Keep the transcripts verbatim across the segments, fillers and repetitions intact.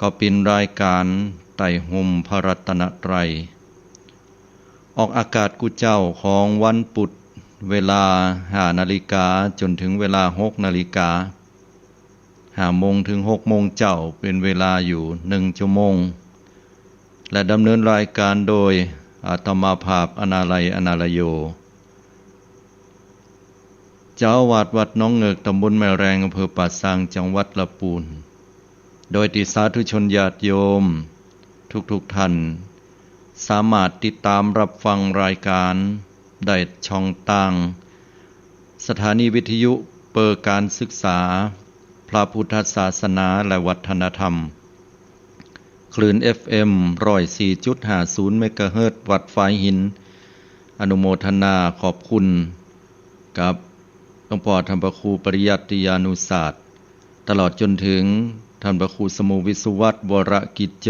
ก็เป๋นรายก๋านใต้ฮ่มพระรัตนตรัย ออกอากาศกู้เจ๊าของวันปุธ เวลาห้านาฬิกาจ๋นเถิงเวลาหกนาฬิกา ห้าโมงเถิงหกโมงเจ๊า เป๋นเวลาอยู่หนึ่งชั่วโมง และดำเนินรายก๋านโดยอาตมาภาพ อนาลัย อนาลโย เจ้าอาวาสวัดหนองเงิก ตำบลแม่แรง อำเภอป่าซาง จังหวัดละปูน โดยตี้สาธุชนญาติโยมทุกๆ ท่าน สามารถติดต๋ามรับฟังรายก๋านได้ช่องตางสถานีวิทยุเปิดก๋านศึกษาพระพุทธศาสนาและวัฒนธรรม คลื่น เอฟเอ็ม ร้อยสี่จุดห้าศูนย์ เมกะเฮิรตซ์ วัดฝายหิน อนุโมทนาขอบคุณกับหลวงป้อท่านพระครูปริยัติยานุศาสตร์ ตลอดจ๋นเถิงท่านพระครูสมุวิศวัตร วรกิจโจ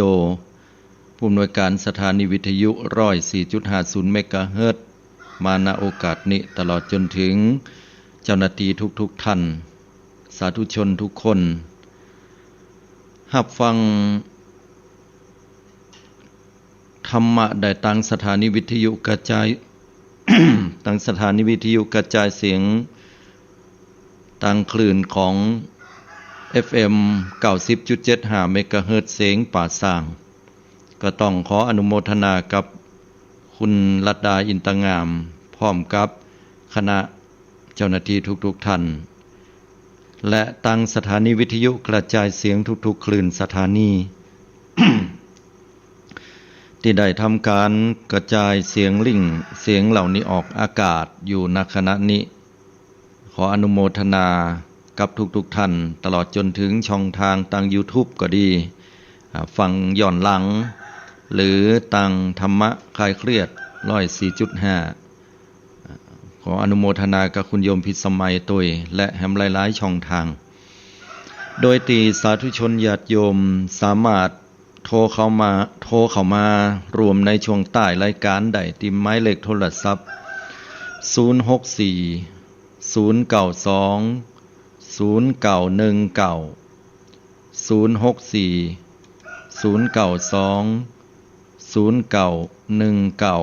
ผู้อำนวยก๋านสถานีวิทยุ ร้อยสี่จุดห้าศูนย์ เมกะเฮิรตซ์ มา ณ โอกาสนี้ ตลอดจ๋นเถิงเจ้าหน้าตี้ทุกๆ ท่าน สาธุชนทุกคน ฮับฟังธรรมะได้ตางสถานีวิทยุกระจาย ตางสถานีวิทยุกระจายเสียง ตางคลื่นของ เอฟเอ็ม เก้าสิบจุดเจ็ดห้า เมกะเฮิรตซ์ เสียงป่าซาง ก็ต้องขออนุโมทนากับคุณลัดดา อินตงาม พร้อมกับคณะเจ้าหน้าตี้ทุกๆ ท่าน และตางสถานีวิทยุกระจายเสียงทุกๆ คลื่นสถานี ตี้ได้ทำก๋านกระจายเสียงลิงก์ เสียงเหล่านี้ออกอากาศอยู่ ณ ขณะนี้ ขออนุโมทนากับทุกๆ ท่าน ตลอดจ๋นเถิงช่องตางตางยูทูบก็ดี อ่า ฟังย้อนหลัง หรือตางธรรมะคลายเครียด ร้อยสี่จุดห้า อ่า ขออนุโมทนากับคุณโยมพิสมัยตวย และแหมหลายๆ ช่องตาง โดยตี้สาธุชนญาติโยมสามารถโทรเข้ามา โทรเข้ามารวมในช่วงต้านรายก๋านได้ตี้หมายเลขโทรศัพท์ ศูนย์หกสี่ ศูนย์เก้าสอง ศูนย์เก้าหนึ่งเก้า ศูนย์หกสี่ ศูนย์เก้าสอง ศูนย์เก้าหนึ่งเก้า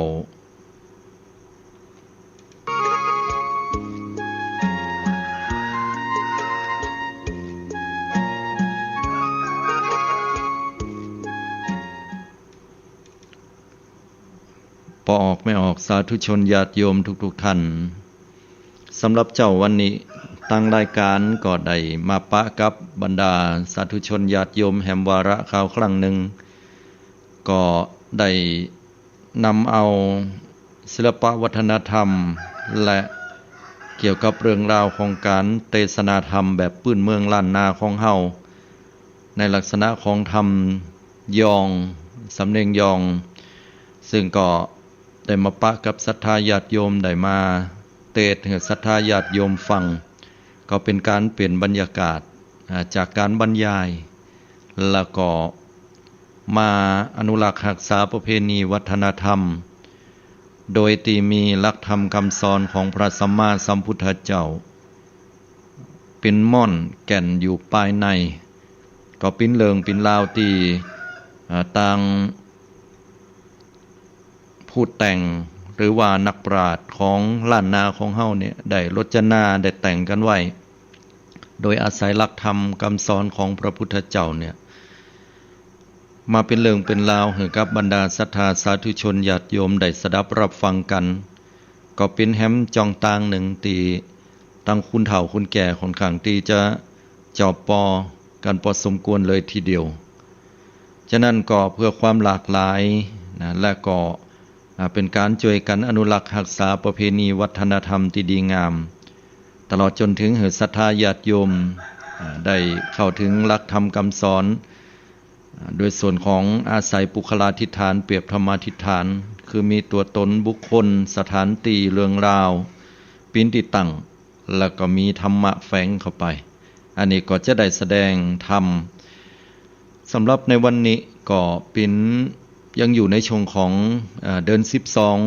ปอออกแม่ออกสาธุชนญาติโยมทุกๆ ท่าน สำหรับเจ๊าวันนี้ ตางรายก๋านก็ได้มาปะกับบรรดาสาธุชนญาติโยมแหมวาระคราวครั้งนึ่ง ก็ได้นำเอาศิลปะวัฒนธรรม และเกี่ยวกับเรื่องราวของก๋านเตสนาธรรมแบบปื้นเมืองล้านนาของเฮา ในลักษณะของธรรมยอง สำเนียงยอง ซึ่งก็ได้มาปะกับศรัทธาญาติโยม ได้มาเตสน์หื้อศรัทธาญาติโยมฟัง ก็เป๋นก๋านเปลี่ยนบรรยากาศ อ่า จากก๋านบรรยาย แล้วก็มาอนุรักษ์ฮักษาประเพณีวัฒนธรรม โดยตี้มีหลักธรรมกำสอนของพระสัมมาสัมพุทธเจ้า เป๋นม่อนแก่นอยู่ภายใน ก็เป๋นเรื่องเป๋นราวตี้ อ่า ตางผู้แต่ง หรือว่านักปราชญ์ของล้านนาของเฮาเนี่ย ได้รจนา ได้แต่งกั๋นไว้ โดยอาศัยหลักธรรมกำสอนของพระพุทธเจ้าเนี่ย มาเป๋นเรื่องเป๋นราวหื้อกับบรรดาศรัทธาสาธุชนญาติโยมได้สดับรับฟังกั๋น ก็เป๋นแหมจ่องตางนึ่งตี้ตางคนเฒ่าคนแก่ค่อนข้างตี้จะจอบปอกั๋นปอสมควรเลยทีเดียว ฉะนั้นก็เพื่อความหลากหลายนะ และก็ อ่า เป๋นก๋านจ้วยกั๋นอนุรักษ์ฮักษาประเพณีวัฒนธรรมตี้ดีงาม ตลอดจ๋นเถิงหื้อศรัทธาญาติโยม อ่า ได้เข้าเถิงหลักธรรมกำสอน อ่า โดยส่วนของอาศัยปุคคลาธิฏฐาน เปรียบธรรมาธิฏฐาน คือมีตั๋วต๋นบุคคล สถานตี้ เรื่องราว เป๋นตี้ตั้ง แล้วก็มีธรรมะแฝงเข้าไป อันนี้ก็จะได้แสดงธรรม สำหรับในวันนี้ก็เป๋น ยังอยู่ในช่วงของ เอ่อ เดือนสิบสอง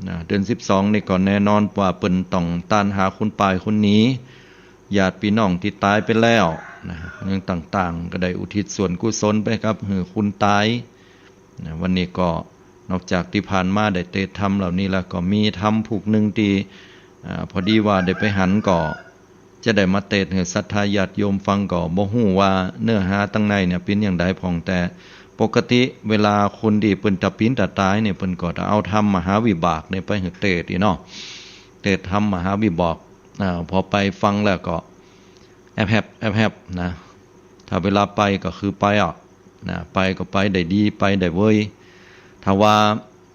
นะ เดือนสิบสองนี่ก็แน่นอนว่าเปิ้นต้องตานหาคนป้ายคนหนี ญาติปี้น้องตี้ต๋ายไปแล้ว นะ เรื่องต่างๆ ก็ได้อุทิศส่วนกุศลไปกับหื้อคนต๋าย นะ วันนี้ก็นอกจากตี้ผ่านมาได้เตสน์ธรรมเหล่านี้แล้ว ก็มีธรรมผูกนึ่งตี้ อ่า พอดีว่าได้ไปหัน ก็จะได้มาเตสน์หื้อศรัทธาญาติโยมฟัง ก็บ่ฮู้ว่าเนื้อหาตังในเนี่ยเป๋นอย่างใดพ่อง แต่ปกติเวลาคนตี้เปิ้นตะปิ๋นตะต๋ายเนี่ย เปิ้นก็จะเอาธรรมมหาวิบากเนี่ยไปหื้อเตสน์อี้เนาะ เตสน์ธรรมมหาวิบาก อ่า พอไปฟังแล้วก็ แอบแฮบ แอบแฮบนะ ถ้าเวลาไปก็คือไปอ่ะนะ ไปก็ไปได้ดี ไปได้เวย ถ้าว่า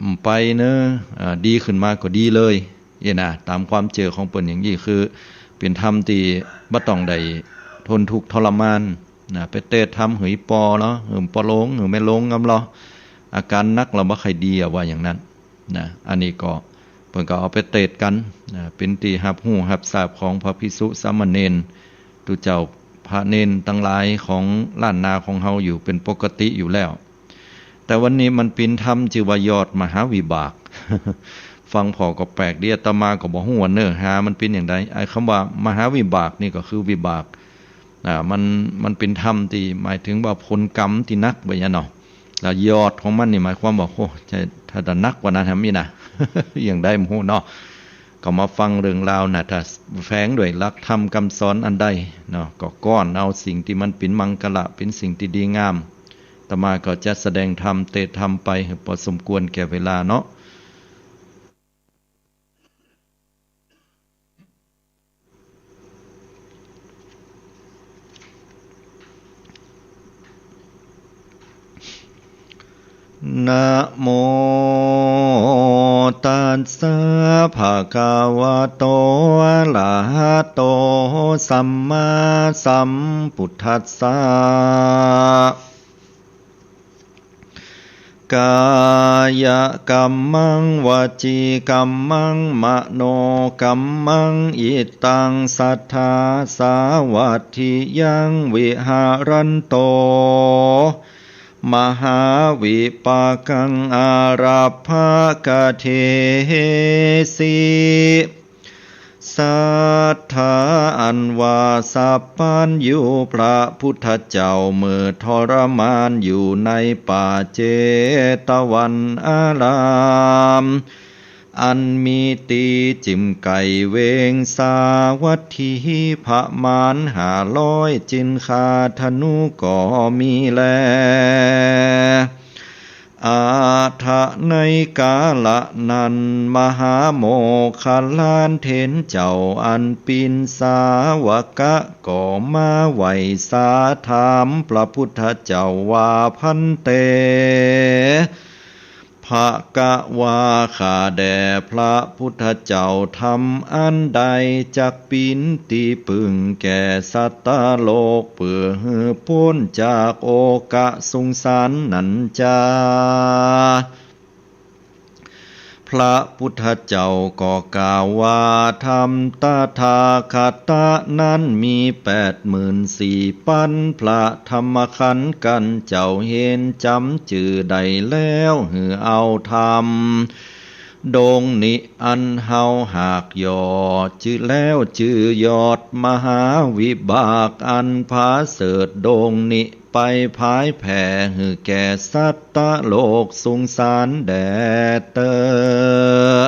อืม ไปเนอะ อ่า ดีขึ้นมาก็ดีเลย อี้นะ ต๋ามความเจื้อของเปิ้นอย่างอี้ คือเป๋นธรรมตี้บ่ต้องได้ทนทุกข์ทรมานนะ ไปเตสน์ธรรมหื้อปอลอ หื้อปอโลง หื้อแม่โลงกำลอ อาก๋ารหนักลอ บ่ใค่ดีอะ ว่าอย่างนั้น นะ อันนี้ก็เปิ้นก็เอาไปเตสน์กั๋น นะ เป๋นตี้ฮับฮู้ฮับซาบของพระภิกษุสามเณร ตุ๊เจ้าพระเณรตังหลายของล้านนาของเฮาอยู่เป๋นปกติอยู่แล้ว แต่วันนี้มันเป๋นธรรมจื้อว่ายอดมหาวิบาก ฟังผ่อก็แปลกดี อาตมาก็บ่ฮู้ว่าเนื้อหามันเป๋นอย่างใด ไอ้กำว่ามหาวิบากนี่ก็คือวิบาก อ่า มัน มันเป๋นธรรมตี้หมายเถิงว่าผลกรรมตี้หนักไว้อะเนาะ แล้วยอดของมันนี่หมายความว่า โอ้ ใจ้ ถ้าจะหนักกว่านั้นแหมอี้นะ อย่างใดบ่ฮู้เนาะ ก็มาฟังเรื่องราวนะ ถ้าแฝงด้วยหลักธรรมกำสอนอันใดเนาะ ก็ก้อนเอาสิ่งตี้มันเป๋นมังคละ เป๋นสิ่งตี้ดีงาม อาตมาก็จะแสดงธรรม เตสน์ธรรมไปพอสมควรแก่เวลาเนาะ นะโมตัสสะ ภะคะวะโต อะระหะโต สัมมาสัมพุทธัสสะ กายะกัมมัง วจีกัมมัง มโนกัมมัง อิตัง สัทธา สาวัตถิยัง วิหะรันโต มหาวิปากัง อารัปพะกะเทสิ ศรัทธาอันว่าสัพพัญญู พระพุทธเจ้าเมื่อทรมานอยู่ในป่าเจตวันอาราม อันมีตี้จิ่มใก้เวงสาวัตถีประมาณห้าร้อย จึงฆ่าธนูก็มีแล อาถะในกาละนั้น มหาโมคคัลลานเถรเจ้าอันเป๋นสาวกะก็มาไหว้สาถามพระพุทธเจ้าว่า ภันเต ภะคะวา ข้าแด่พระพุทธเจ้า ธรรมอันใดจักเป๋นตี้ปึ้งแก่สัตว์โลก เปื้อหื้อป๊นจากโอกะสงสารนั้นจา พระพุทธเจ้าก็กล่าวว่า ธรรมตถาคตะนั้นมีแปดหมื่นสี่ปัน พระธรรมขันธ์กั๋นเจ้าเห็นจ๋ำจื้อได้แล้ว หื้อเอาธรรมดงนี้อันเฮาหากย่อจื้อแล้ว จื้อยอดมหาวิบากอันผาเสริฐดงนี้ ไปผายแผ่หื้อแก่สัตว์โลกสงสารแด่เต๊อะ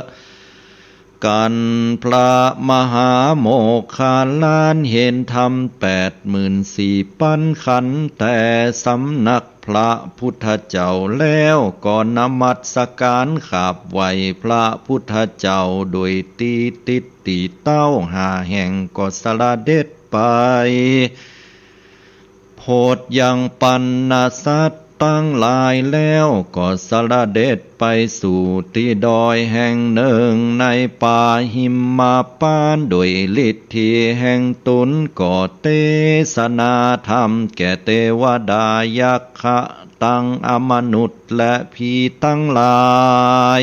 กันพระมหาโมคคัลลานเห็นธรรมแปดหมื่นสี่ปันขันธ์แต่สำนักพระพุทธเจ้าแล้ว ก็นมัสก๋านขาบไหว้พระพุทธเจ้าโดยตี้ติดตี้เต๊าห้าแห่ง ก็เสด็จไป โผดยังปัณณสัตว์ตังหลายแล้ว ก็เสด็จไปสู่ตี้ดอยแห่งนึ่งในป่าหิมพานต์ โดยฤทธีแห่งต๋นก็เตสนาธรรมแก่เตวดายักขะตังอมนุษย์และผีตังหลาย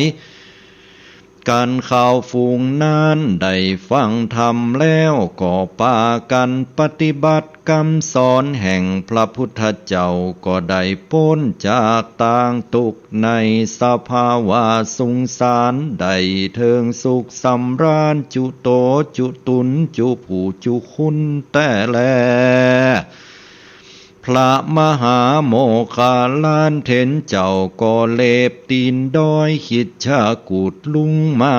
กันเขาฝูงนั้นได้ฟังธรรมแล้วก็ปากันปฏิบัติกำสอนแห่งพระพุทธเจ้า ก็ได้ป๊นจากตางตุ๊กข์ในสภาวะสงสาร ได้เถิงสุขสำราญจุโตจุตุนจุผู้จุคุณแต๊แล พระมหาโมคคัลลานเถรเจ้าก็เหลบตี๋นดอยคิชกูฏลุงมา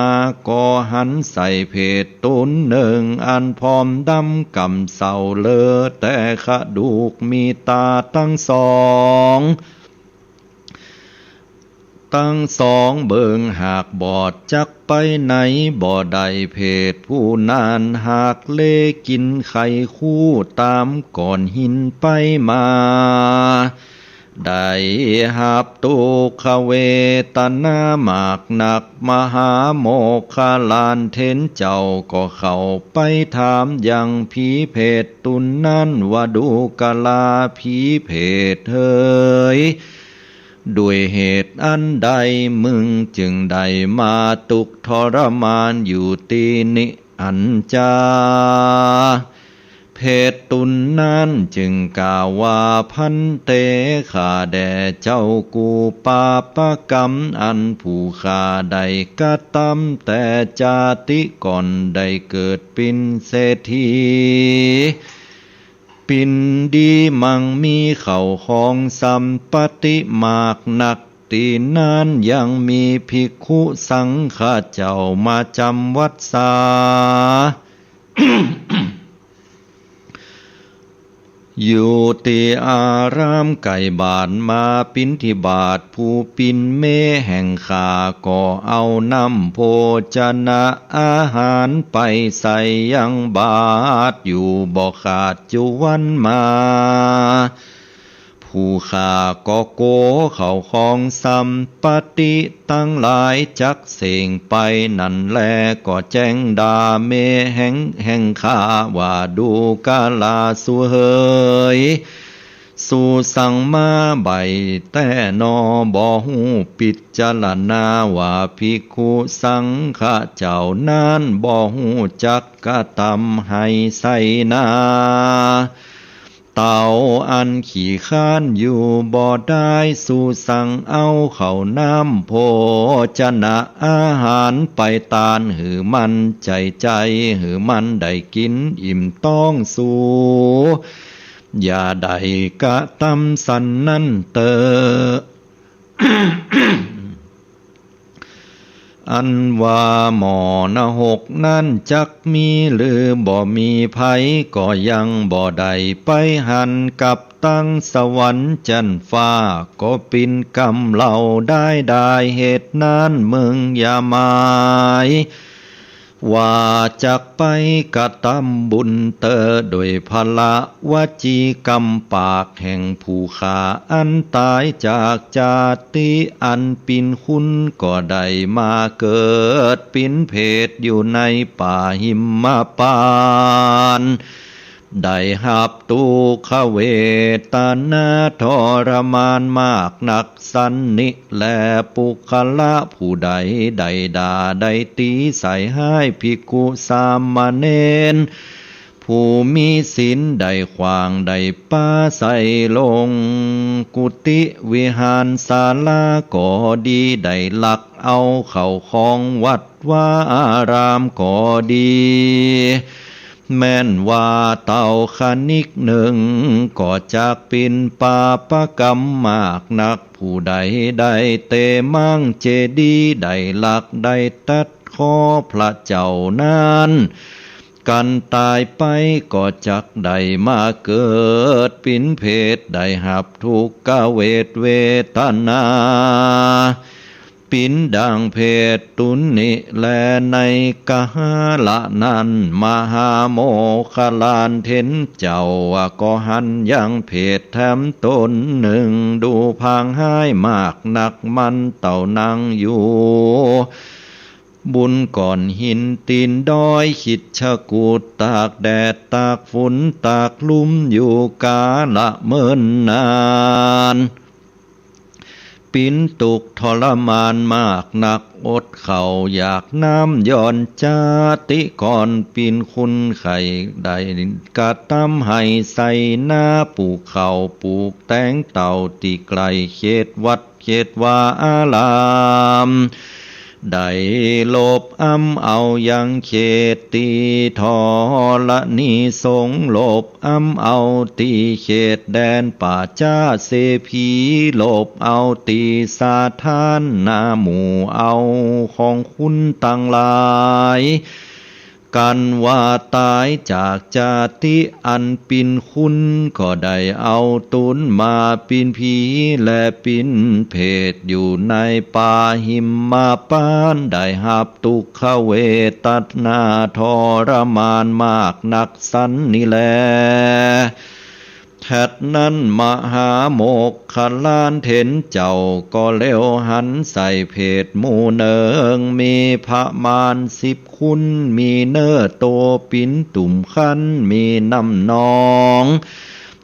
ก็หันใส่เพชรต๋นนึ่งอันผอมดำก่ำเซ้าเหลือแต่กระดูก มีต๋าตังสอง ตังสองเบิ่งหากบอดจักไปไหนบ่ได้ เพชรผู้นั้นหากเลกิ๋นไข่คู่ต๋ามก้อนหินไปมา ได้ฮับตุ๊กขเวทนามากนัก มหาโมคคัลลานเถรเจ้าก็เข้าไปถามยังผีเพชรต๋นนั้นว่า ดูกราผีเพชรเหย ด้วยเหตุอันใดมึงจึงได้มาตุ๊กข์ทรมานอยู่ตี้นี้อั้นจา เพชรต๋นนั้นจึงกล่าวว่า ภันเต ข้าแด่เจ้ากู้ ปาปกรรมอันผู้ข้าได้กระตำแต่จาติก่อน ได้เกิดเป๋นเศรษฐี เป๋นดีมั่งมีเข้าของสัมปติมากนัก ตี้นั้นยังมีภิกขุสังฆะเจ้ามาจ๋ำวัสสา อยู่ตี้อารามใก้บ้าน มาปิณฑบาต ผู้เป๋นเมย์แห่งข้าก็เอาน้ำโภชนะอาหารไปใส่ยังบาตรอยู่บ่ขาดจุวันมา ผู้ข้าก็กั๋วเข้าของสัมปติตังหลายจักเส้งไป นั้นแลก็แจ้งด่าเมย์แห่ง แห่งข้าว่า ดูกราสูเหย สูสังมาใบ้แต๊หนอ บ่ฮู้ปิจารณาว่าภิกขุสังฆะเจ้านั้นบ่ฮู้จักกระตำไห้ไส้นา เต้าอันขี้คร้านอยู่บ่ได้ สูสังเอาเข้าน้ำโภชนะอาหารไปตานหื้อมันใจ้ใจ้ หื้อมันได้กิ๋นอิ่มต๊อง สูอย่าได้กระตำสันนั้นเต๊อะ อันว่าหม้อนรกนั้นจักมีหรือบ่มี ใผก็ยังบ่ได้ไปหันกับตังสวรรค์จั้นฟ้า ก็เป๋นกรรมเล่าได้ได้ เหตุนั้นมึงอย่าหมาย ว่าจักไปกระตำบุญเต๊อะ ด้วยพละวจีกรรมปากแห่งผู้ข้าอันต๋ายจากจาติอันเป๋นคุณ ก็ได้มาเกิดเป๋นเพชรอยู่ในป่าหิมพานต์ ได้ฮับตุ๊กขเวทนาทรมานมากนักสันนี้แล ปุคคละผู้ใดได้ด่าได้ตี๋ใส่ฮ้ายภิกขุสามเณร ผู้มีศีล ได้ขว้างได้ปาใส่ลงกุฏิวิหารศาลาก็ดี ได้ลักเอาเข้าของวัดวาอารามก็ดี แม้นว่าเต้าขณิกหนึ่ง ก็จักเป๋นปาปกรรมมากนัก ผู้ใดได้เตะม้างเจดีย์ ได้ลักได้ตัดคอพระเจ้านั้น กันต๋ายไปก็จักได้มาเกิดเป๋นเพชร ได้ฮับทุกขเวทเวทนา เป๋นดังเพชรต๋นนี้แล ในกาละนั้น มหาโมคคัลลานเถรเจ้าก็หันยังเพชรแถมต๋นหนึ่ง ดูผางฮ้ายมากนัก มันเต้านั่งอยู่ บุนก้อนหินตี๋นดอยคิชกูฏ ตากแดดตากฝนตากลุ่มอยู่กาละเมินนาน ปิ๋นตุ๊กข์ทรมานมากนัก อดข้าวอยากน้ำ ย้อนจาติก่อนปิ๋นคุณ ใค่ได้กระตำไฮ่ไฮ่นา ปลูกข้าวปลูกแตงเต้า ตี้ใก้เขตวัดเขตวาอาราม ได้หลบอำเอายังเขตตี้ธรณีสงฆ์ หลบอำเอาตี้เขตแดนป่าจ๊าเสภี หลบเอาตี้สาธารณะหมู่เอาของคุณตังหลาย กันว่าต๋ายจากจาติอันปิ๋นคุณ ก็ได้เอาตู๋นมาปิ๋นผีและปิ๋นเปรต อยู่ในป่าหิมพานต์ ได้ฮับตุ๊กขเวทนาทรมานมากนักสันนี้แล แถดนั้นมหาโมคคัลลาเถรเจ้าก็เหลียวหันใส่เปรตหมู่นึ่ง มีประมาณสิบคน มีเนื้อตั๋วปิ๋นตุ่มคัน มีน้ำนอง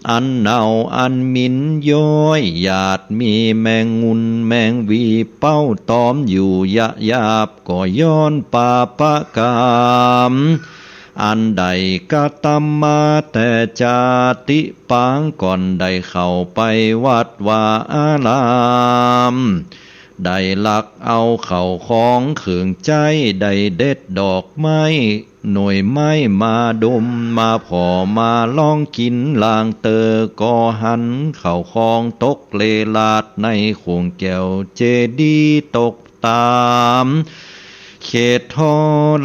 อันเน่าอันหมิ่นย้อยหยาด มีแมงงุ่นแมงวีเป้าตอมอยู่ยะหยาบ ก็ย้อนปาปะก๋รรม อันได้กระตำมาแต่จาติปางก่อน ได้เข้าไปวัดวาอาราม ได้ลักเอาเข้าของเครื่องใจ๊ ได้เด็ดดอกไม้หน่วยไม้มาดม มาผ่อ มาลองกิ๋น ลางเตื้อก็หันเข้าของตกเล่หลาดในโข่งแก้วเจดีย์ ตกต๋ามเขตธ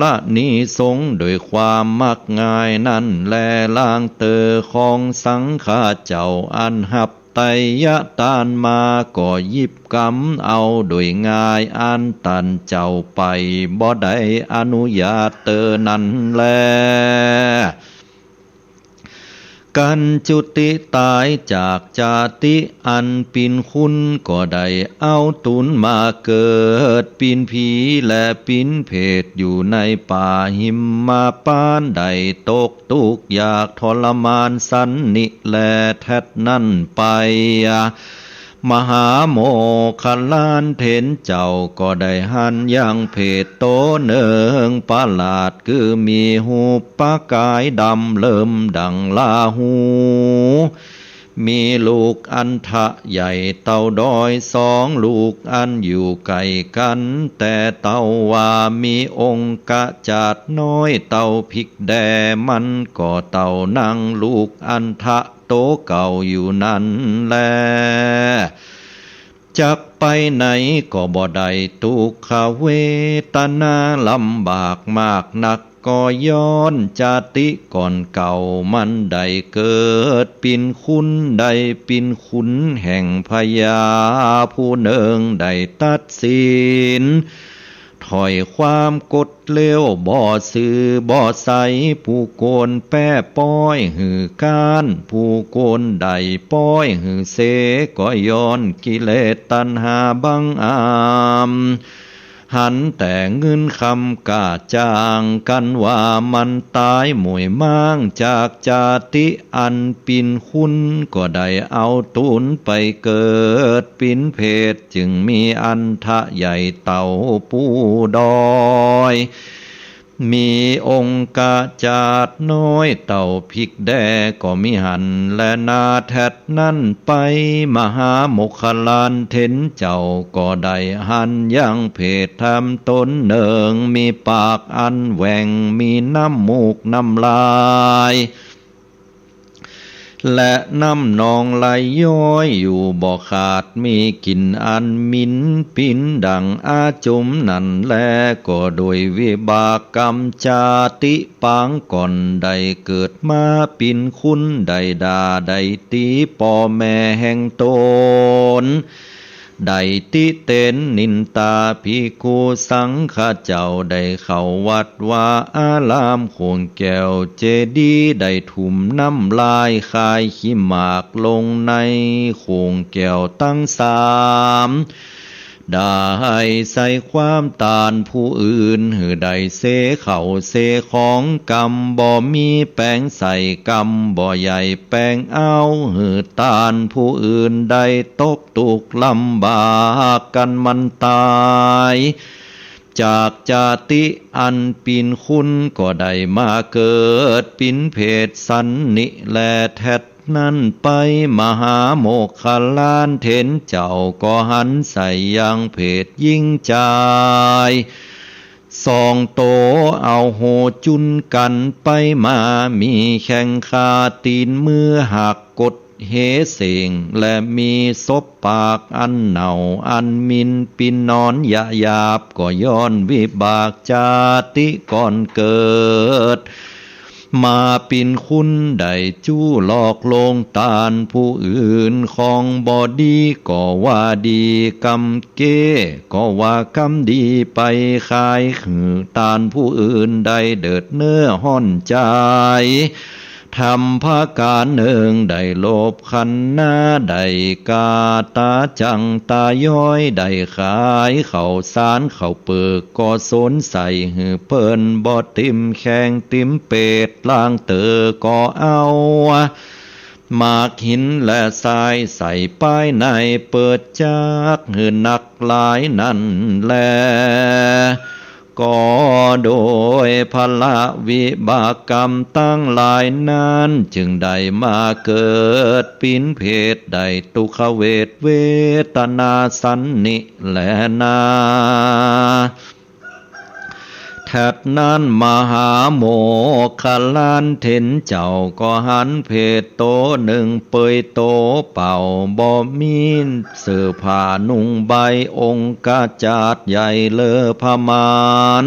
รณีสงฆ์ โดยความมักง่ายนั้นแล ลางเตื้อของสังฆะเจ้าอันฮับไตรยะตานมา ก็หยิบกำเอาโดยง่าย อันต้านเจ้าไปบ่ได้อนุญาตเตื้อนั้นแล กันจุติต๋ายจากจาติอันปิ๋นคุณ ก็ได้เอาตู๋นมาเกิดปิ๋นผีและปิ๋นเปรต อยู่ในป่าหิมพานต์ ได้ตกตุ๊กข์ยากทรมานสันนี้แล แถดนั้นไป มหาโมคคัลลาเถรเจ้าก็ได้หันยังเปรตโตนึ่งประหลาด คือมีฮูปประก๋ายดำเริ่มดั่งราหู มีลูกอัณฑะใหญ่เต้าดอยสองลูก อันอยู่ใก้กั๋นแต่เต้า ว่ามีองคจาตน้อยเต้าผิกแด้ มันก็เต้านังลูกอัณฑะ โตเก่าอยู่นั้นแล จักไปไหนก็บ่ได้ ตุ๊กขเวทนาลำบากมากนัก ก็ย้อนจาติก่อนเก่า มันได้เกิดปิ๋นคุณ ได้ปิ๋นคุณแห่งพญาผู้นึ่ง ได้ตัดสินถ้อยความกด เลวบ่ซื่อบ่ใส ผู้คนแป้ป้อยหื้อก๊าน ผู้คนได้ป้อยหื้อเส ก็ย้อนกิเลสตัณหาบังอำ หันแต่เงินคำก้าจ้าง กันว่ามันต๋ายหม่วยม้าง จากจาติอันปิ๋นคุณ ก็ได้เอาตู๋นไปเกิดปิ๋นเปรต จึงมีอัณฑะใหญ่เต้าผู้ดอย มีองคจาตน้อยเต้าผิกแด้ ก็มีหั้นแลนา แถดนั้นไป มหาโมคคัลลาเถรเจ้าก็ได้หันยังเปรตธรรมต๋นนึ่ง มีปากอันแหว่ง มีน้ำมูกน้ำลาย และน้ำนองไหลย้อยอยู่บ่ขาด มีกลิ่นอันหมิ่นปิ๊นดั่งอาจุมนั้นแล ก็โดยวิบากกรรมจาติปางก่อน ได้เกิดมาปิ๊นคุณ ได้ด่าได้ตี๋ป้อแม่แห่งต๋น ได้ติเตียนนินตาภิกขุสังฆะเจ้า ได้เข้าวัดวาอารามโข่งแก้วเจดีย์ ได้ถุ่มน้ำลายคายขี้หมากลงในโข่งแก้วตังสาม ได้ใส่ความต้านผู้อื่น หื้อได้เสข้าวเสของ กำบ่มีแป๋งใส่ กำบ่ใหญ่แป๋งเอา หื้อต้านผู้อื่นได้ตกตุ๊กข์ลำบากกั๋นมันต๋าย จากจาติอันเป๋นคุณ ก็ได้มาเกิดเป๋นเผตสัณญิแล แถด นั้นไป มหาโมคคัลลาเถรเจ้าก็หันใส่ยังเผตญิงจายสองโต เอาหูจุนกั๋นไปมา มีแข้งขาตี๋นมือหักกดเหเส้ง และมีสบปากอันเน่าอันหมิ่น ปิ้นนอนยะหยาบ ก็ย้อนวิบากจาติก่อนเกิด มาเป๋นคุณได้จู้หลอกลวงต้านผู้อื่น ของบ่ดีก็ว่าดี กำเก๊ก็ว่ากำดีไป ขายหื้อต้านผู้อื่นได้เดือดเนื้อฮ้อนใจ๋ แถมประก๋านนึ่งได้โลภขันหนา ได้ก๋าต๋าจั่งต๋าย้อย ได้ขายข้าวสารข้าวเปือก ก็สนใส่หื้อเปิ้นบ่เต็มแข้งเต็มเปต ลางเตื้อก็เอาหมากหินและทรายใส่ป้ายใน เปิดจักหื้อนักหลายนั้นแล ก็โดยผละวิบากกรรมตังหลายนั้น จึงได้มาเกิดเป๋นเผตได้ตุ๊กขเวทเวทนาสัณญิแลนา แถดนั้นมหาโมคคัลลาเถรเจ้าก็หันเผตโตนึ่งเปยโตเปล่า บ่มีเสื้อผ้านุ่งใบ องคชาตใหญ่เลอผมาน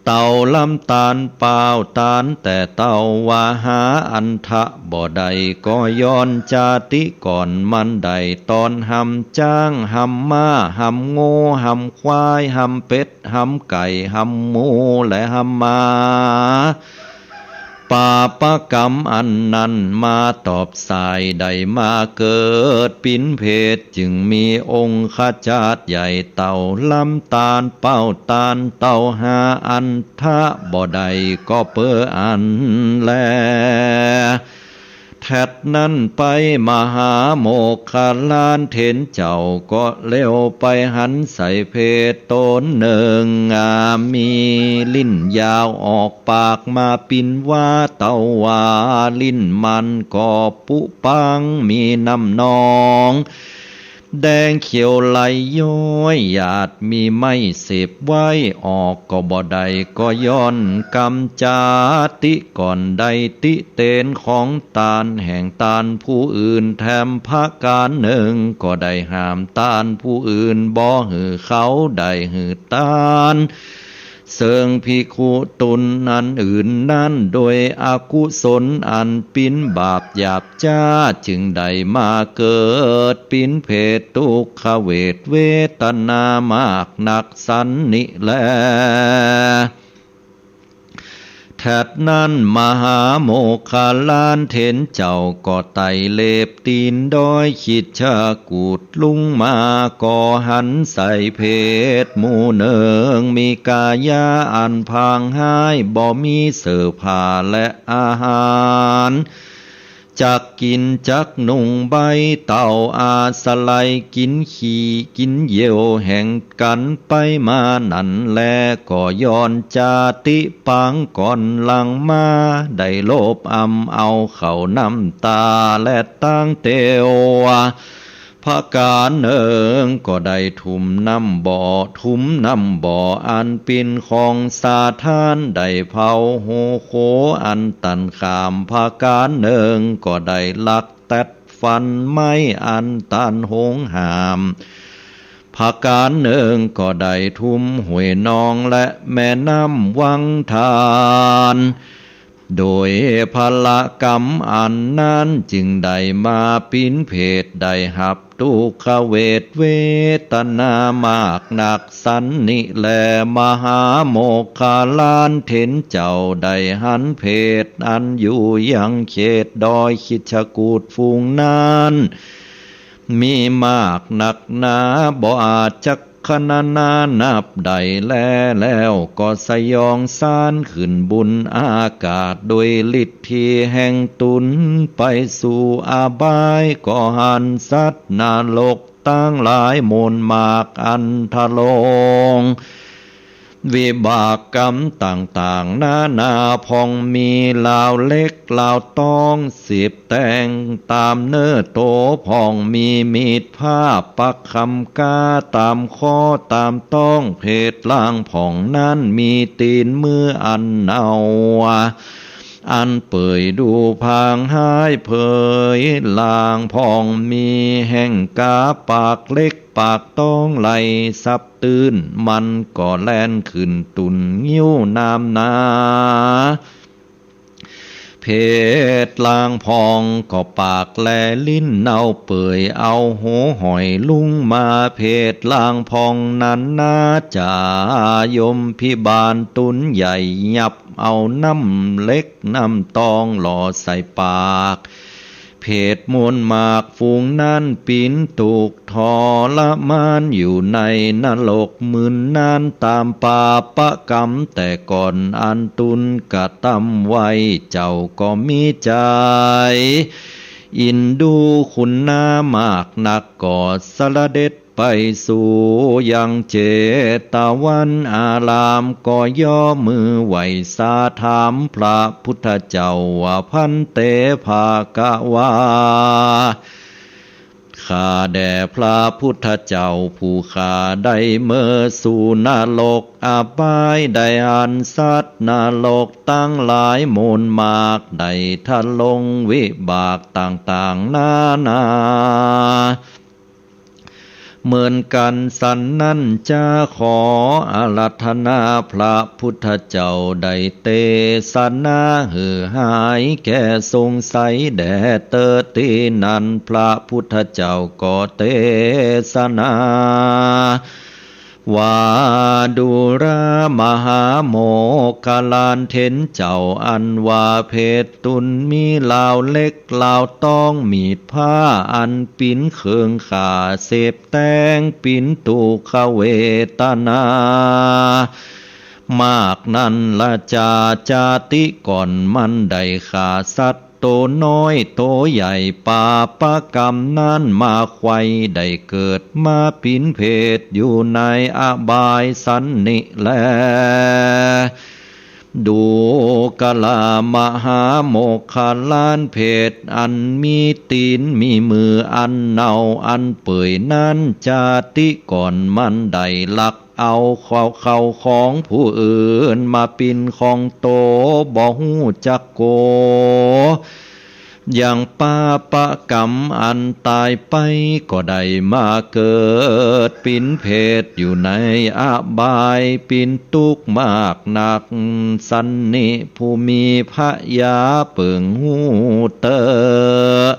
เต่าลำตาลเปล่าต๋าน แต่เต้าว่าหาอันทะบ่ได้ ก็ย้อนจาติก่อนมันได้ต๋อนหำจ๊าง หำม้า หำงู หำควาย หำเป็ด หำไก่ หำหมู และหำหมา ปาปกรรมอันนั้นมาตอบส่าย ได้มาเกิดเป๋นเผต จึงมีองคชาตใหญ่เต่าลำตาลเป้าต๋าน เต้าหาอันทะบ่ได้ก็เป๋ออั้นแล แถดนั้นไปมหาโมคคัลลาเถรเจ้าก็เลี้ยวไปหันใส่เผตต๋นนึ่ง อ่า มีลิ้นยาวออกปากมาปิ่นว่า เต้าว่าลิ้นมันก็ปุปังมีน้ำนองแดงเขียวไหลย้อยหยาด มีไม้เสพไว้ออกก็บ่ได้ ก็ย้อนกรรมจาติก่อนได้ติเตียนของต๋านแห่งต๋านผู้อื่น แถมประก๋านนึ่งก็ได้ห้ามต๋านผู้อื่นบ่หื้อเขาได้หื้อต๋าน เซิ่งภิกขุตุนอันอื่นนั้น โดยอกุศลอันปิ๋นบาปหยาบจ๊า จึงได้มาเกิดปิ๋นเผตทุกขเวทเวทนามากนักสันนิแล แถดนั้นมหาโมคคัลลาเถรเจ้าก็ไต่เล็บตี๋นดอยคิชกูฏลุงมา ก็หันใส่เผตหมู่นึ่ง มีก๋ายาอันพางฮ้าย บ่มีเสื้อผ้าและอาหาร จักกิ๋นจักนุ่ง ใบ้เต่าอาสะไหล กิ๋นขี้กิ๋นเยี่ยวแห่งกั๋นไปมานั้นแล ก็ย้อนจาติปางก่อนหลังมา ได้โลภอำเอาข้าวน้ำต๋าและตางเตียว ประก๋านนึ่งก็ได้ถุมน้ำบ่อ ถุมน้ำบ่ออันปิ่นของสาธาร ได้เผาโฮโคอันตันข้าม ประก๋านนึ่งก็ได้ลักแต๊ดฟันไม้อันต๋านหงห้าม ประก๋านนึ่งก็ได้ถุมห้วยนองและแม่น้ำวังทาน โดยผละกรรมอันนั้นจึงได้มาปิ๋นเผต ได้ฮับทุกขเวทเวทนามากนักสันนิแล มหาโมคคัลลาเถรเจ้าได้หันเผตอันอยู่ยังเขตดอยคิชกูฏฝูงนั้น มีมากนักหนา บ่อาจจัก ขณะนานับได้แล แล้วก็สยองสานขึ้นบุนอากาศ โดยฤทธิแห่งตุนไปสู่อบาย ก็หันสัตว์นรกตังหลายหมู่นมากอันทะลง วิบากกรรมต่างๆ นานา พ่องมีลาวเหล็กลาวตอง สิบแตงต๋ามเนื้อโต พ่องมีมีดผ้าปักคำกาต๋ามข้อต๋ามต๊อง เผตร่างพ่องนั้นมีตี๋นมืออันเนา อันเปื่อยดูผางฮ้ายเผย ร่างพ่องมีแห้งกาปากเหล็กปากตองไหลสับตื้น มันก็แล่นขึ้นตุ๊นงิ้วน้ำนา เผตร่างพ่องก็ปากและลิ้นเน่าเปื่อย เอาหัวหอยลุงมา เผตร่างพ่องนั้นนา จ่ายมพิบาลตุ๊นใหญ่ ยับเอาน้ำเหล็กน้ำตองหล่อใส่ปาก เผตมวลมากฝูงนั้นปิ๊นตุ๊กข์ทรมานอยู่ในนรก มึนนานต๋ามปาปะกรรมแต่ก่อน อันตุ๊นกระตำไว้ เจ้าก็มีใจ๋อินดูคุณนามากนัก ก็เสด็จไปสู่ยังเจตวันอาราม ก็ย่อมือไหว้สาถามพระพุทธเจ้าว่า ภันเต ภะคะวา ข้าแด่พระพุทธเจ้าผู้ข้าได้เมินสู่นรกอบาย ได้หันสัตว์นรกตังหลายหมู่นมาก ได้ทะลงวิบากต่างๆ นานา เหมือนกั๋นสันนั้น จะขออาราธนาพระพุทธเจ้า ได้เตสนาหื้อหายแก้สงสัยแด่เตอ ตี้นั้นพระพุทธเจ้าก็เตสนา ว่าดูรา มหาโมคคัลลานเถรเจ้า อันว่าเผตตุ๊นมีลาวเหล็กลาวตองมีดผ้า อันปิ๊นเครื่องฆ่าเสพแตง ปิ๊นตุ๊กขเวทนามากนั้นละจา จาติก่อนมันได้ฆ่าสัตว์ โตน้อยโตใหญ่ ปาปะกรรมนั้นมาไขว่ ได้เกิดมาปิ๊นเผตอยู่ในอบายสันนิแล ดูกรา มหาโมคคัลลาน เผตอันมีตี๋นมีมืออันเนาอันเปื่อยนั้น จาติก่อนมันได้ลัก เอาเข้า เข้าของผู้อื่นมาปิ๊นของโต บ่ฮู้จักโก ยังปาปะกรรมอันต๋ายไป ก็ได้มาเกิดปิ๊นเผตอยู่ในอบาย ปิ๊นตุ๊กข์มากนัก สันนิผู้มีพญาเปิงฮู้เต๊อะ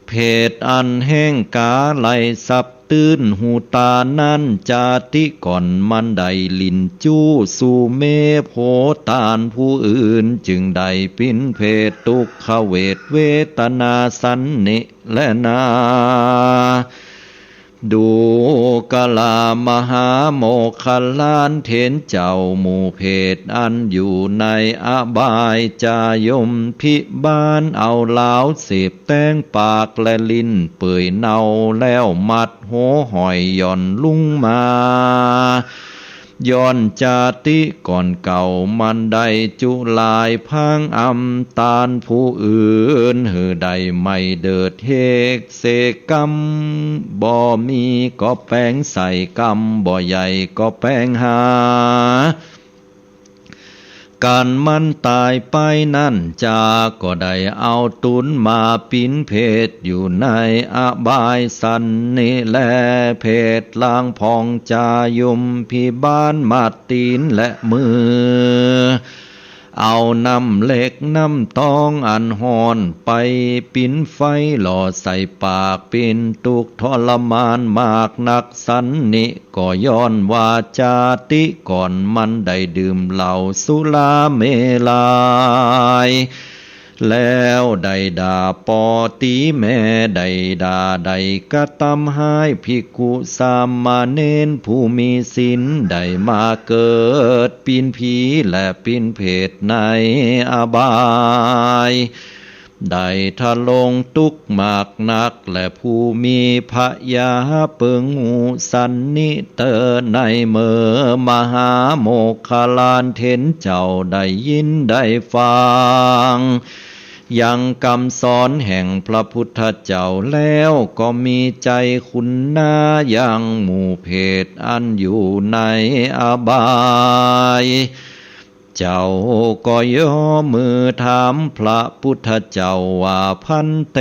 เผตอันแห้งกาไหลสับ ตื้นหูต๋านั้น จาติก่อนมันได้หลิ้นจู้สู่เมโผตานผู้อื่น จึงได้ปิ๊นเผตตุ๊กขเวทเวทนาสันนิแลนา ดูกรา มหาโมคคัลลานเถรเจ้า หมู่เผตอันอยู่ในอบายจายมพิบาล เอาลาวเสพ แตงปากและลิ้นเปื่อยเนาแล้วมัดหัวหอยหย่อนลุงมา ย้อนจาติก่อนเก่ามันได้จุลายพรางอำตานผู้อื่น หื้อได้ไม่เดิดเฮกเสกกรรม บ่มีก็แป๋งใส่กรรม บ่ใหญ่ก็แป๋งหา กันมันต๋ายไปนั้นจา ก็ได้เอาตุนมาปิ๊นเผตอยู่ในอบายสันนิแล เผตลางผ่องจายุมพิบาลมัดตี๋นและมือ เอาน้ำเหล็กน้ำตองอันฮ้อนไปปิ๊นไฟหล่อใส่ปาก ปิ๊นตุ๊กข์ทรมานมากนัก สันนิก็ย้อนว่าจาติก่อนมันได้ดื่มเหล้าสุราเมรัย แล้วได้ด่าป้อตี๋แม่ ได้ด่า ได้กระตำฮ้ายภิกขุสามเณรผู้มีศีล ได้มาเกิดเป๋นผีและเป๋นเปรตในอบาย ได้ทรงตุ๊กข์มากนัก และผู้มีพญาเปิงฮู้สันนิเตอในเมื่อมหาโมคคัลลานเถรเจ้าได้ยินได้ฟัง ยังกำสอนแห่งพระพุทธเจ้าแล้ว ก็มีใจ๋ขุนหน้ายังหมู่เปรตอันอยู่ในอบาย เจ้าก็ยกมือถามพระพุทธเจ้าว่า ภันเต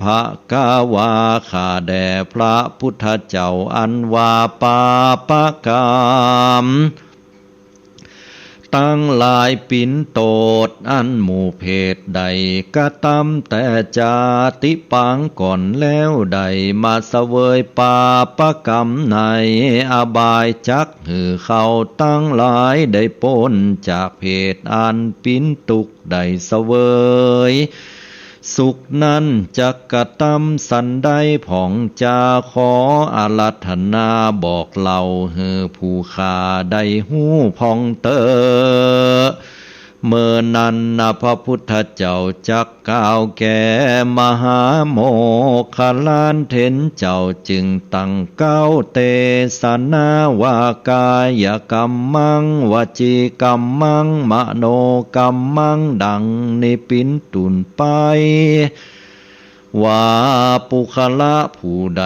ภะคะวา ข้าแด่พระพุทธเจ้า อันว่าปาปกรรมตังหลายเป๋นโต้ษ อันหมู่เปรตได้กระตำแต่จาติปางก่อนแล้ว ได้มาเสวยปาปกรรมในอบาย จักหื้อเขาตังหลายได้ป๊นจากเปรตอันเป๋นตุ๊กข์ ได้เสวยสุขนั้น จักกระตำสันใด พ่องจา ขออาราธนาบอกเล่าหื้อผู้ข้าได้ฮู้พ่องเต๊อะ เมื่อนั้นนะพระพุทธเจ้าจักกล่าวแก่มหาโมคคัลลานเถรเจ้า จึงตั้งเก๊าเตสนาว่า กายกัมมัง วจีกัมมัง มโนกัมมัง ดังนี้เป๋นต้นไป ว่าปุคคละผู้ใด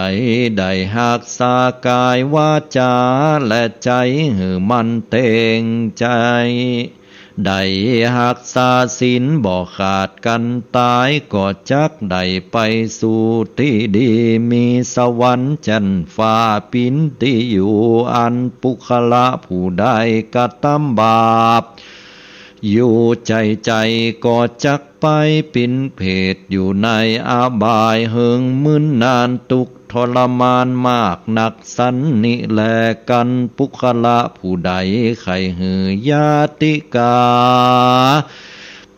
ได้ฮักษากายวาจาและใจ๋หื้อมั่นเต็งใจ๋ ได้ฮักษาศีลบ่ขาดกั๋นต๋าย ก็จักได้ไปสู่ตี้ดี มีสวรรค์จั๊นฟ้าเป๋นตี้อยู่ อันปุคคละผู้ใดกระตำบาปอยู่ใจ๋ๆ ก็จักไปเป๋นเปรตอยู่ในอบาย เหิงมึนนาน ทุกข์ทรมานมากนักสันนี้แลกั๋น ปุคคละผู้ใดใค่หื้อญาติกา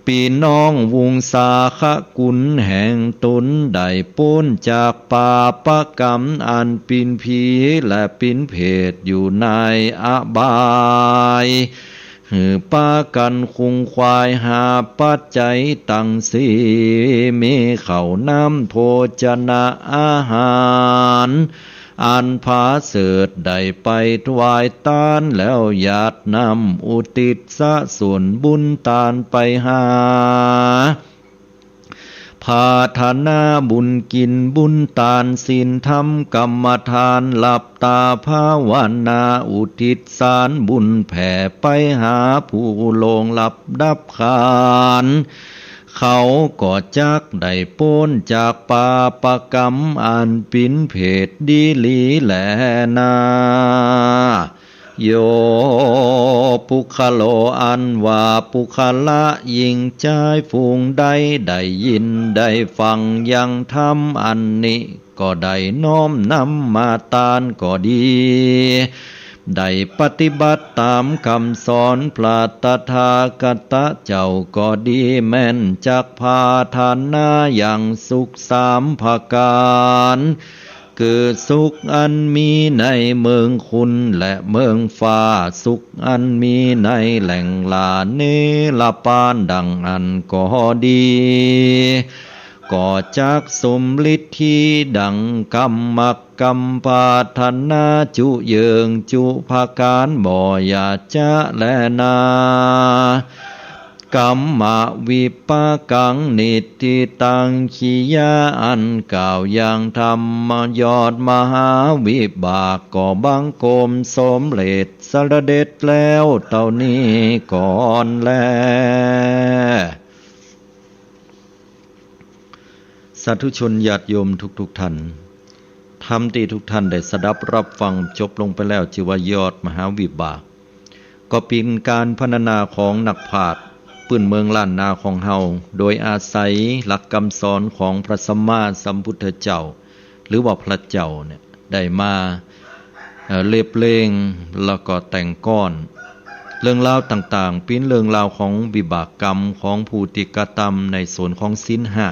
ปี้น้องวงศาคกุลแห่งต๋นได้ป๊นจากปาปกรรมอันเป๋นผีและเป๋นเปรตอยู่ในอบาย หื้อปากั๋นขวนขวายหาปัจจัยตังสี่ มีข้าวน้ำโภชนะอาหาร อันผาเสริฐได้ไปถวายตานแล้วหยาดน้ำอุทิศส่วนบุญตานไปหา ปรารถนาบุญกิ๋นบุญตานศีลธรรมกรรมฐาน หลับต๋าภาวนาอุทิศสานบุญแผ่ไปหาผู้ล่วงลับดับขันธ์ เขาก็จักได้ป๊นจากปาปกรรมอันเป๋นเปรตดีหลีแลนา โย ปุคคโล อันว่าปุคคละหญิงจายฝูงใดได้ยินได้ฟังยังธรรมอันนี้ ก็ได้น้อมนำมาตานก็ดี ได้ปฏิบัติต๋ามกำสอนพระตถาคตะเจ้าก็ดี แม่นจักปรารถนายังสุขสามประก๋าน คือสุขอันมีในเมืองคุณและเมืองฟ้า สุขอันมีในแหล่งหล้าเนรปานดังอั้นก็ดี ก็จักสมฤทธิดังกำมักกำปรารถนาจุเยิงจุประก๋าน บ่อย่าจะแลนา กรรมวิปากัง นิฏฐิตัง กิริยาอันกล่าวยังธรรมยอดมหาวิบาก ก็บังคมสมเร็จสะเด็จแล้วเต้านี้ก่อนแล สาธุชนญาติโยมทุกๆ ท่าน ธรรมตี้ทุกท่านได้สดับรับฟังจบลงไปแล้ว จื้อว่ายอดมหาวิบาก ก็เป๋นก๋านพรรณนาของนักปราชญ์ปื้นเมืองล้านนาของเฮา โดยอาศัยหลักกำสอนของพระสัมมาสัมพุทธเจ้า หรือว่าพระเจ้าเนี่ย ได้มา เอ่อ เรียบเรียง แล้วก็แต่งก๊อน เรื่องราวต่างๆ เป๋นเรื่องราวของวิบากกรรมของผู้ตี้กระตำในส่วนของศีลห้า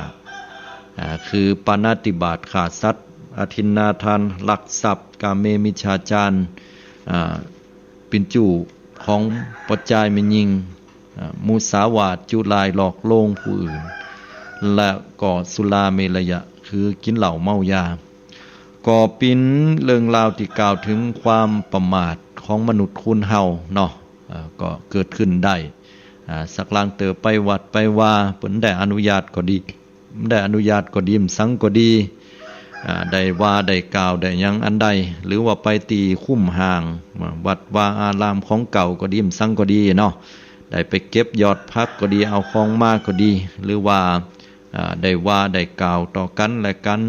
อ่า คือปาณาติบาต ฆ่าสัตว์ อทินนาทาน ลักทรัพย์ กาเมมิจฉาจาร อ่า เป๋นจู้ของป้อจายแม่ญิง อ่า มุสาวาท จุลาย หลอกลวงผู้อื่น และก็สุราเมรยะ คือกิ๋นเหล้าเมายา ก็เป๋นเรื่องราวตี้กล่าวเถิงความประมาทของมนุษย์คนเฮาเนาะ อ่า ก็เกิดขึ้นได้ อ่า สักลางเตื้อไปวัดไปวา เปิ้นได้อนุญาตก็ดี บ่ได้อนุญาตก็ดี บ่สังก็ดี อ่า ได้ว่าได้กล่าวได้หยังอันใด หรือว่าไปตี้คุ้มห้าง วัดวาอารามของเก่าก็ดี บ่สังก็ดีเนาะ ได้ไปเก็บยอดผักก็ดี เอาของมาก็ดี หรือว่า อ่า ได้ว่าได้กล่าวต่อกั๋นและกั๋น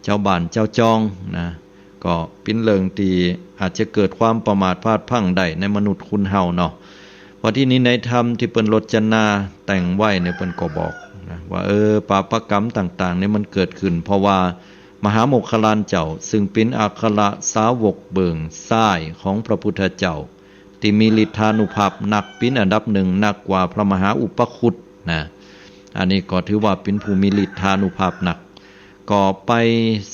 จาวบ้านจาวจองนะ ก็เป๋นเรื่องตี้อาจจะเกิดความประมาทพลาดพลั้งได้ในมนุษย์คนเฮาเนาะ ว่าตี้นี้ในธรรมตี้เปิ้นรจนาแต่งไว้เนี่ย เปิ้นก็บอกนะ ว่า เออ ปาปกรรมต่างๆ เนี่ยมันเกิดขึ้น เพราะว่ามหาโมคคัลลานเจ้า ซึ่งเป๋นอัครสาวกเบื้องซ้ายของพระพุทธเจ้า ตี้มีฤทธานุภาพนัก เป๋นอันดับหนึ่ง นักกว่าพระมหาอุปคุตนะ อันนี้ก็ถือว่าเป๋นผู้มีฤทธานุภาพนัก ก็ไป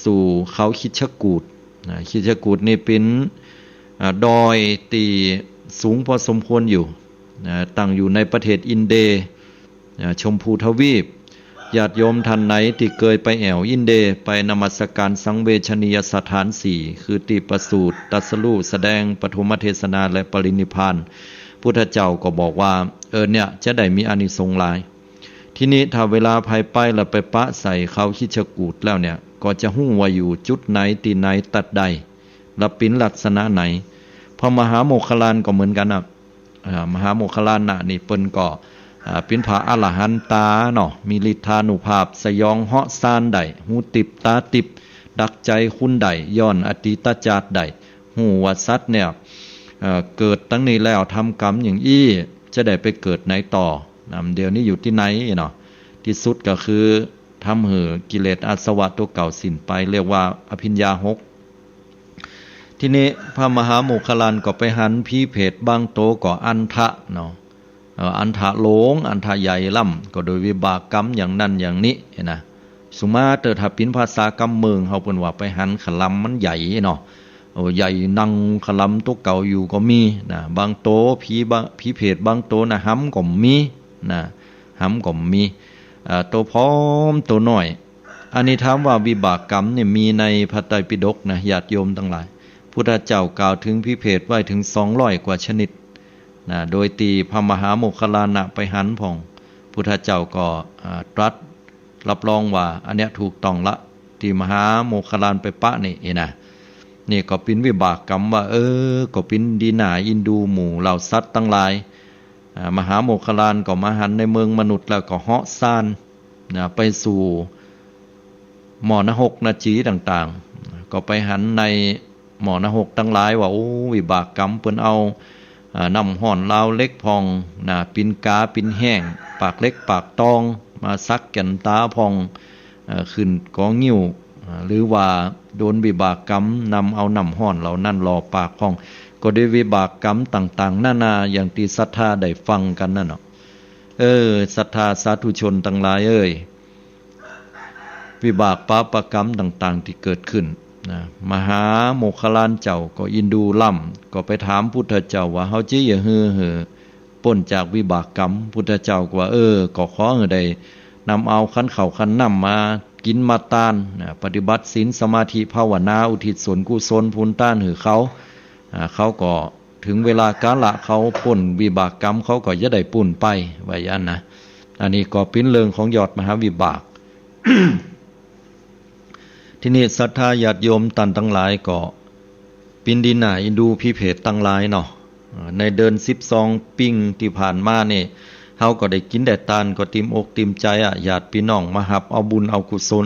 สู่เขาคิชกูฏนะ คิชกูฏนี่เป๋น อ่า ดอยตี้สูงพอสมควรอยู่นะ ตั้งอยู่ในประเทศอินเดีย อ่า ชมพูทวีป ญาติโยมท่านไหนตี้เกยไปแอ่วอินเดีย ไปนมัสการสังเวชนียสถานสี่ คือตี้ประสูติ ตรัสรู้ แสดงปฐมเทศนาและปรินิพพาน พุทธเจ้าก็บอกว่า เออ เนี่ยจะได้มีอานิสงส์หลาย ตี้นี้ถ้าเวลาใผไปแล้วไปปะใส่เขาคิชกูฏแล้วเนี่ย ก็จะฮู้ว่าอยู่จุดไหนตี้ไหนตั๊ดใด และเป๋นลักษณะไหน พระมหาโมคคัลลานก็เหมือนกั๋นนะ อ่า มหาโมคคัลลานะนี่เปิ้นก็ อ่า เป๋นพระอรหันตาเนาะ มีฤทธานุภาพ สยองเหาะซานได้ หูติบต๋าติบ ดักใจ๋คนได้ ย้อนอดีตจาติได้ ฮู้ว่าสัตว์เนี่ย เอ่อ เกิดตังนี้แล้วทำกรรมอย่างอี้ จะได้ไปเกิดไหนต่อนะ เดี๋ยวนี้อยู่ตี้ไหนเนาะ ตี้สุดก็คือทำหื้อกิเลสอาสวะตั๋วเก่าสิ้นไป เรียกว่าอภิญญาหก ตี้นี้พระมหาโมคคัลลานก็ไปหันผีเปรตบางโตก็อันทะเนาะ เอ่อ อันทะโหลง อันทะใหญ่ล้ำ ก็โดยวิบากกรรมอย่างนั้นอย่างนี้นะ สุมาเตอร์ ถ้าเป๋นภาษากำเมืองเฮาเปิ้นว่าไปหันขะลำมันใหญ่เนาะ โอ้ ใหญ่นังขะลำตั๋วเก่าอยู่ก็มีนะ บางโต ผีบาง ผีเปรตบางโตนะ หำก็มีนะ หำก็มี เอ่อ โตผอมโตน้อย อันนี้ถามว่าวิบากกรรมเนี่ยมีในพระไตรปิฎกนะ ญาติโยมตังหลาย พุทธเจ้ากล่าวเถิงผีเปรตไว้เถิงสองร้อยกว่าชนิดนะ โดยตี้พระมหาโมคคัลลานะไปหันพ่อง พุทธเจ้าก็ อ่า ตรัสรับรองว่าอันเนี้ยถูกต้องละ ตี้มหาโมคคัลลานไปปะนี่เองนะ นี่ก็เป๋นวิบากกรรมว่า เออ ก็เป๋นดีหน้าอินดูหมู่เหล่าสัตว์ตังหลาย อ่า มหาโมคคัลลานก็มาหันในเมืองมนุษย์แล้วก็เหาะซานนะ ไปสู่หม้อนรกนจีต่างๆ ก็ไปหันในหม้อนรกตังหลายว่า โอ้ วิบากกรรมเปิ้นเอา อ่า น้ำฮ้อนลาวเหล็กพ่องนะ ปิ๋นก๋าปิ๋นแฮง ปากเหล็กปากตอง มาสักแก่นต๋าพ่อง เอ่อ ขึ้นก๋องิ้ว อ่า หรือว่าโดนวิบากกรรมนำเอาน้ำฮ้อนเหล่านั้นหล่อปากพ่อง ก็ด้วยวิบากกรรมต่างๆ นานา อย่างตี้ศรัทธาได้ฟังกั๋นนั่นเนาะ เออ ศรัทธาสาธุชนตังหลายเอ้ย วิบากปาปกรรมต่างๆ ตี้เกิดขึ้นนะ มหาโมคคัลลานเจ้าก็อินดูล้ำ ก็ไปถามพุทธเจ้าว่า เฮาจะเยียะหื้อหื้อ ป๊นจากวิบากกรรม พุทธเจ้าก็ว่า เออ ก็ขอหื้อได้นำเอาขันข้าวขันน้ำมากิ๋นมาตานนะ ปฏิบัติศีลสมาธิภาวนา อุทิศส่วนกุศลปุญตานหื้อเขา อ่า เขาก็เถิงเวลากาละเขาป๊นวิบากกรรม เขาก็จะได้ปู้นไป ว่าอย่างนั้นนะ อันนี้ก็เป๋นเรื่องของยอดมหาวิบาก ตี้นี้ศรัทธาญาติโยมต้านตังหลายก็เป๋นดีหน้าอินดูผีเปรตตังหลายเนาะ ในเดือนสิบสองปิงตี้ผ่านมานี่ เฮาก็ได้กิ๋นได้ตานก็ติ่มอกติ่มใจ๋อะ ญาติปี้น้องมาฮับเอาบุญเอากุศล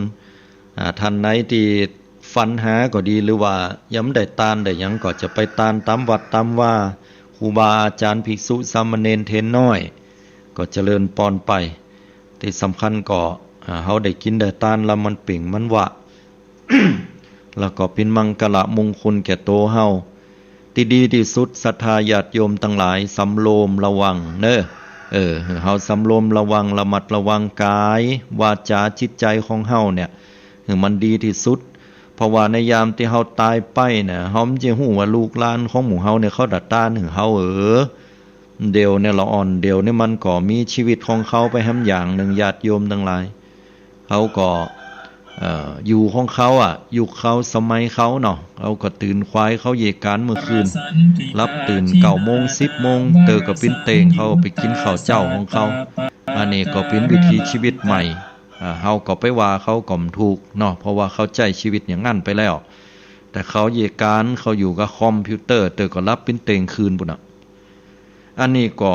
อ่า ต้านไหนตี้ใฝ่หาก็ดี หรือว่ายังบ่ได้ตานได้หยังก็จะไปตานต๋ามวัดต๋ามวา ครูบาอาจ๋ารย์ภิกษุสามเณรเถรน้อย ก็เจริญปอนไป ตี้สำคัญก็ อ่า เฮาได้กิ๋นได้ตานแล้วมันเป่งมันวา แล้วก็เป๋นมังคละมงคลแก่ตั๋วเฮา ตี้ดีตี้สุด ศรัทธาญาติโยมตังหลาย สำรวมระวังเน่อ เออ หื้อเฮาสำรวมระวัง ระมัดระวังกาย วาจา จิตใจ๋ของเฮาเนี่ย หื้อมันดีตี้สุด เพราะว่าในยามตี้เฮาต๋ายไปเนี่ย เฮาบ่ฮู้ว่าลูกหลานของหมู่เฮาเนี่ย เขาจะต้านหื้อเฮาเออ เดี๋ยวเนี่ยละอ่อน เดี๋ยวนี้มันก็มีชีวิตของเขาไปแหมอย่างนึ่ง ญาติโยมตังหลาย เขาก็ เอ่อ อยู่ของเขาอะ ยุคเขาสมัยเขาเนาะ เขาก็ตื่นขวาย เขาเยียะก๋านเมื่อคืน หลับตื่นเก้าโมง สิบโมง เตอก็ปิ้นเต็ง เขาไปกิ๋นข้าวเจ๊าของเขา อันนี้ก็เป๋นวิถีชีวิตใหม่ อ่า เฮาก็ไปว่าเขาก็บ่ถูกเนาะ เพราะว่าเขาใจ๊ชีวิตอย่างนั้นไปแล้ว แต่เขาเยียะก๋าน เขาอยู่กับคอมพิวเตอร์ เตอก็หลับปิ้นเต็งคืนปู้นน่ะ อันนี้ก็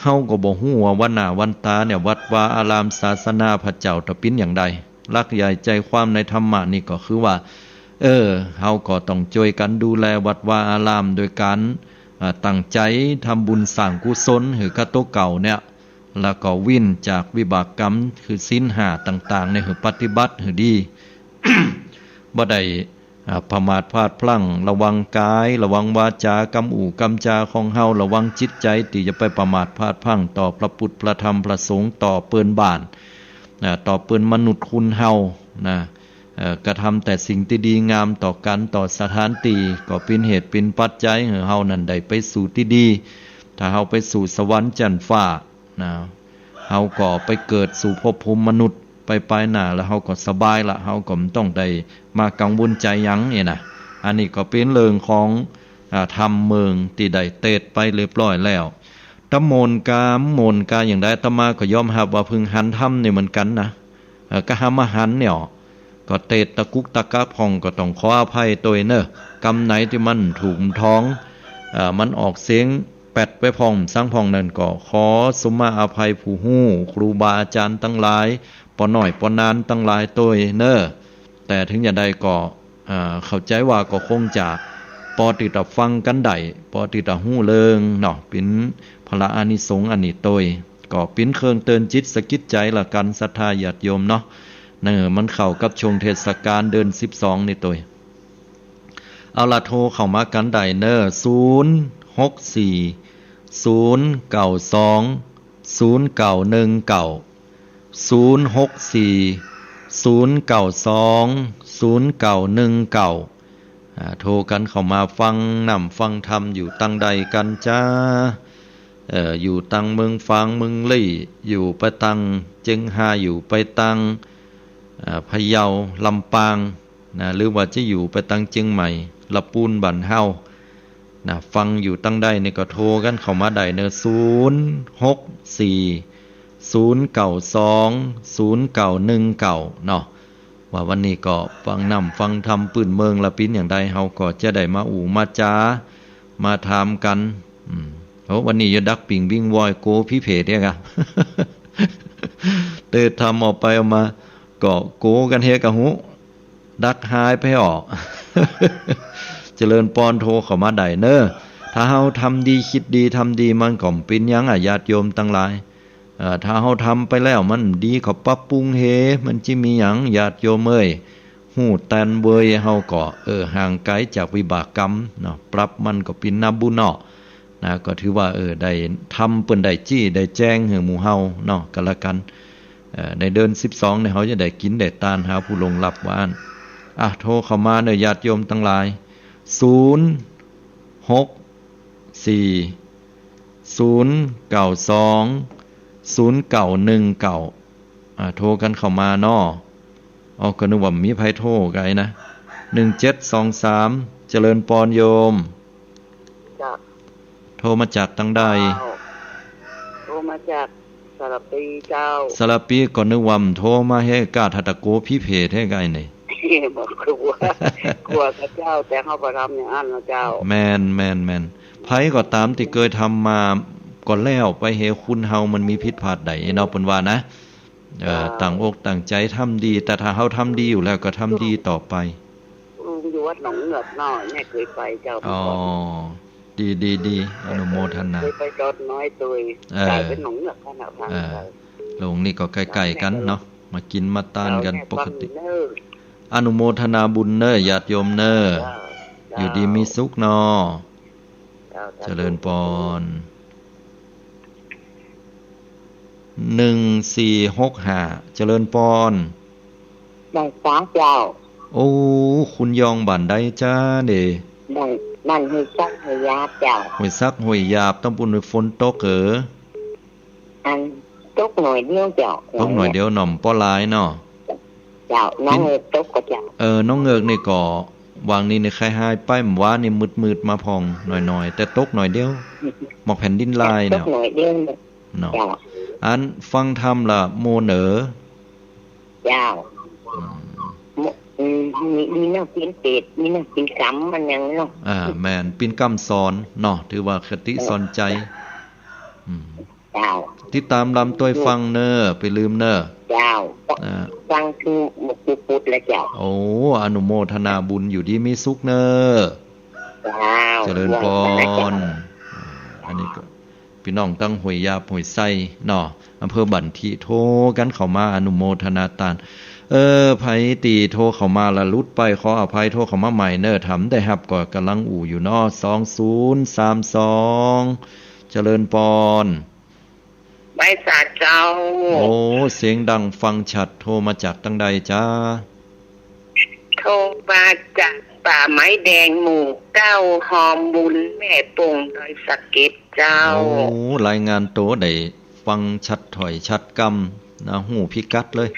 เฮาก็บ่ฮู้ว่าวันหน้าวันต๋าเนี่ย วัดวาอาราม ศาสนา พระเจ้าจะเป๋นอย่างใด หลักใหญ่ใจ๋ความในธรรมะนี่ก็คือว่า เออ เฮาก็ต้องจ้วยกั๋นดูแลวัดวาอาราม โดยก๋าน อ่า ตั้งใจ๋ทำบุญสร้างกุศลหื้อกับตั๋วเก่าเนี่ย แล้วก็เว้นจากวิบากกรรม คือศีลห้าต่างๆ เนี่ย หื้อปฏิบัติหื้อดี บ่ได้ อ่า ประมาทพลาดพลั้ง ระวังกาย ระวังวาจา กำอู้กำจาของเฮา ระวังจิตใจ๋ตี้จะไปประมาทพลาดพลั้งต่อพระปุทธ พระธรรม พระสงฆ์ ต่อเปิ้นบ้าน อ่า ต่อเปิ้นมนุษย์คนเฮานะ เอ่อ กระทำแต่สิ่งตี้ดีงามต่อกั๋น ต่อสถานตี้ ก็เป๋นเหตุเป๋นปัจจัยหื้อเฮานั้นได้ไปสู่ตี้ดี ถ้าเฮาไปสู่สวรรค์จั๊นฟ้า นะ เฮาก็ไปเกิดสู่ภพภูมิมนุษย์ไปปายหน้า แล้วเฮาก็สบายละ เฮาก็บ่ต้องได้มากังวลใจ๋หยังนี่นะ อันนี้ก็เป๋นเรื่องของ อ่า ธรรมเมืองตี้ได้เตสน์ไปเรียบร้อยแล้ว ตะโมนกา โมนกาอย่างใด อาตมาก็ยอมฮับว่าเพิ่งหันธรรมนี่เหมือนกั๋นนะ เอ่อ ก็หามาหันเนี่ย ก็เตสน์ตะกุกตะกักพ่อง ก็ต้องขออภัยตวยเน่อ กำไหนตี้มันบ่ถูกบ่ถ่อง เอ่อ มันออกเสียงแป๊ดไปพ่อง สังพ่องนั้นก็ขอสุมาอภัยผู้ฮู้ ครูบาอาจ๋ารย์ตังหลาย ป้อน้อยป้อนานตังหลายตวยเน่อ แต่ถึงอย่างใดก็ เอ่อ เข้าใจ๋ว่าก็คงจะปอตี้จะฟังกั๋นได้ ปอตี้จะฮู้เรื่องเนาะ เป๋นผละอานิสงส์อันนี้ตวย ก็เป๋นเครื่องเตือนจิตสะกิดใจ๋ละกั๋น ศรัทธาญาติโยมเนาะ เน่อ มันเข้ากับช่วงเทศกาลเดือนสิบสองนี่ตวย เอาละ โทรเข้ามากั๋นได้เน่อ ศูนย์หกสี่ ศูนย์เก้าสอง ศูนย์เก้าหนึ่งเก้า ศูนย์หกสี่ ศูนย์เก้าสอง ศูนย์เก้าหนึ่งเก้า อ่า โทรกั๋นเข้ามา ฟังน้ำฟังธรรมอยู่ตังใดกั๋นจ๊ะ เอ่อ อยู่ตังเมืองฝางเมืองลี้ อยู่ไปตังเจียงฮาย อยู่ไปตัง อ่า พะเยา ลำปาง นะ หรือว่าจะอยู่ไปตังเจียงใหม่ ละปูนบ้านเฮา นะ ฟังอยู่ตังใดนี่ก็โทรกั๋นเข้ามาได้เน่อ ศูนย์หกสี่ ศูนย์เก้าสอง ศูนย์เก้าหนึ่งเก้า เนาะ ว่าวันนี้ก็ฟังน้ำฟังธรรมปื้นเมืองละเป๋นอย่างใด เฮาก็จะได้มาอู้มาจ๋า มาถามกั๋น อืม โอ้ วันนี้อย่าดักปิ่งวิ่งวอยโกผีเผตเนี่ยกะ เตสน์ธรรมออกไปออกมา ก็โกกั๋นเฮกะฮู้ ดักหายไปอ้อ เจริญปอน โทรเข้ามาได้เน่อ ถ้าเฮาทำดี กึ๊ดดี ทำดี มันก็บ่เป๋นหยังอะ ญาติโยมตังหลาย เอ่อ ถ้าเฮาทำไปแล้วมันดี ก็ปรับปรุงเฮ มันจะมีหยัง ญาติโยมเอ้ย ฮู้แตนเวย เฮาก็ เออ ห่างไก๋จากวิบากกรรมเนาะ ปรับมันก็เป๋นนาบุญเนาะ นะ ก็ถือว่า เออ ได้ธรรมเปิ้นได้จี้ได้แจ้งหื้อหมู่เฮาเนาะ ก็แล้วกั๋น เอ่อ ในเดือนสิบสองเนี่ย เฮาจะได้กิ๋นได้ตาน หาผู้ล่วงลับว่าอั้น อ่ะ โทรเข้ามาเน่อ ญาติโยมตังหลาย ศูนย์หกสี่ ศูนย์เก้าสอง ศูนย์เก้าหนึ่งเก้า อ่า โทรกั๋นเข้ามาเนาะ อ๋อ ก็นึกว่าบ่มีใผโทรไกลนะ หนึ่งเจ็ดสองสาม เจริญปอนโยม จ้ะ โทรมาจากตังใด เจ้า โทรมาจากสระปีเจ้า สระปี ก็นึกว่าบ่โทรมาเฮกะ ถ้าตะโกผีเผตเฮกะไอ้นี่ บ่ กั๋ว กั๋วเขาเจ้า แต่เฮาบ่ทำอย่างนั้นนะเจ้า แม่น แม่น แม่น ใผก็ต๋ามตี้เกยทำมาก็แล้วไป เฮ คนเฮามันมีผิดพลาดใดเนาะ เปิ้นว่านะ เอ่อ อ่า ตั้งอกตั้งใจ๋ทำดี แต่ถ้าเฮาทำดีอยู่แล้วก็ทำดีต่อไป ลุงอยู่วัดหนองเหงือกน้อย แม่เกยไปเจ้า อ๋อ เมื่อก่อน ดี ดี ดี อนุโมทนา เกยไปต๋อนน้อยตวย เออ ก๋ายเป๋นหนองเหงือกขนาดนั้น เออ เลย ลุงนี่ก็ใก้ๆ กั๋นเนาะ มากิ๋นมาตานกั๋นปกติ เจ้า แม่ฟังอยู่เน่อ อนุโมทนาบุญเน่อ ญาติโยมเน่อ เจ้า อยู่ดีมีสุขเนาะ เจ้า เจริญปอน หนึ่งสี่หกห้า เจริญปอน บ้านสาเจ้า โอ้ คุณยองบ้านใดจ๊ะนี่ บ้าน บ้านห้วยสักห้วยหยาบเจ้า ห้วยสักห้วยหยาบ ตำบลห้วยฝนตกเหรอ อัน ตกหน่อยเดียวเจ้า ตกหน่อยเดียวเนาะ บ่หลายเนาะ เจ้า น้องเอิกตกก่อเจ้า เออ น้องเอิกนี่ก่อ วางนี้นี่ใค่หายไป เมื่อวานนี่มืดๆ มาพ่องหน่อยๆ แต่ตกหน่อยเดียว หมอกแผ่นดินลายเนี่ย ตกหน่อยเดียว เนาะ เจ้า อันฟังธรรมละโมเนอ เจ้า อืม โม อืม มี มีแนวปิ้นเปรต มีแนวปิ้นกำ มันหยังเนาะ อ่า แม่น ปิ้นกำสอนเนาะ ถือว่าคติสอนใจ๋ อืม เจ้า ติดต๋ามลำตวยฟังเนอ บ่าลืมเนอ เจ้า อ่า ฟังคือหมดปุดๆ แล้วเจ้า โอ้ อนุโมทนาบุญ อยู่ดีมีสุขเนอ เจ้า เจริญปอน อันนี้ก็ ปี้น้องตังห้วยหยาบห้วยไซเนาะ อำเภอบ้านถิ โทรกั๋นเข้ามาอนุโมทนาตาน เออ ใผตี้โทรเข้ามาละหลุดไป ขออภัย โทรเข้ามาใหม่เนอ ถ้าบ่ได้ฮับก็ก่ำลังอู้อยู่เนาะ สองศูนย์สามสอง เจริญปอน ไหว้สาเจ้า โอ้ เสียงดังฟังชัด โทรมาจากตังใดจ๊ะ โทรมาจากป่าไม้แดงหมู่เก้า ฮอมบุญ แม่ปง ดอยสะเก็ดเจ้า โอ้ รายงานตั๋วได้ฟังชัดถ้อยชัดกำนะ ฮู้พิกัดเลย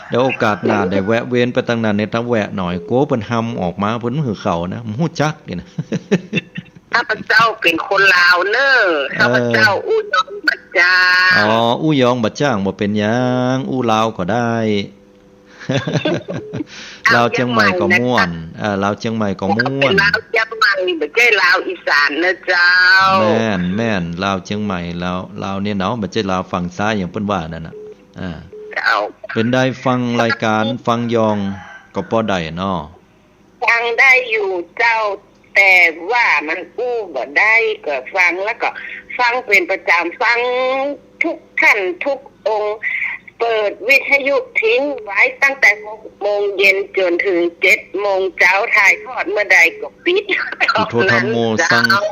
เดี๋ยวโอกาสหน้าได้แวะเวียนไปตังนั้นเนี่ย ตะแวะหน่อย กั๋วเปิ้นฮำออกมา เปิ้นบ่หื้อเข้านะ บ่ฮู้จักนี่นะ ข้าพเจ้าเป๋นคนลาวเน่อ เออ ข้าพเจ้าอู้ยองบ่จ้าง อ๋อ อู้ยองบ่จ้าง บ่เป๋นหยัง อู้ลาวก็ได้ ลาวเจียงใหม่ก็ม่วน ลาวเจียงใหม่ก็ม่วน เป๋นลาวเจียงใหม่ บ่ใจ้ลาวอีสานเน่อเจ้า แม่น แม่น ลาวเจียงใหม่ ลาว ลาวเนี่ยเนาะ บ่ใจ้ลาวฝั่งซ้ายอย่างเปิ้นว่านั่นน่ะ อ่า เจ้า เป๋นใดฟังรายการ ฟังยองก็ปอได้เนาะ ฟังได้อยู่เจ้า แต่ว่ามันอู้บ่ได้ ก็ฟังแล้วก็ฟังเป๋นประจ๋ำ ฟังทุกท่านทุกองค์ เปิดวิทยุทิ้งไว้ตั้งแต่หกโมงเย็นจ๋นถึงเจ็ดโมงเจ๊า ถ่ายทอดเมื่อใดก็ปิด พุทโธธัมโมสังโฆ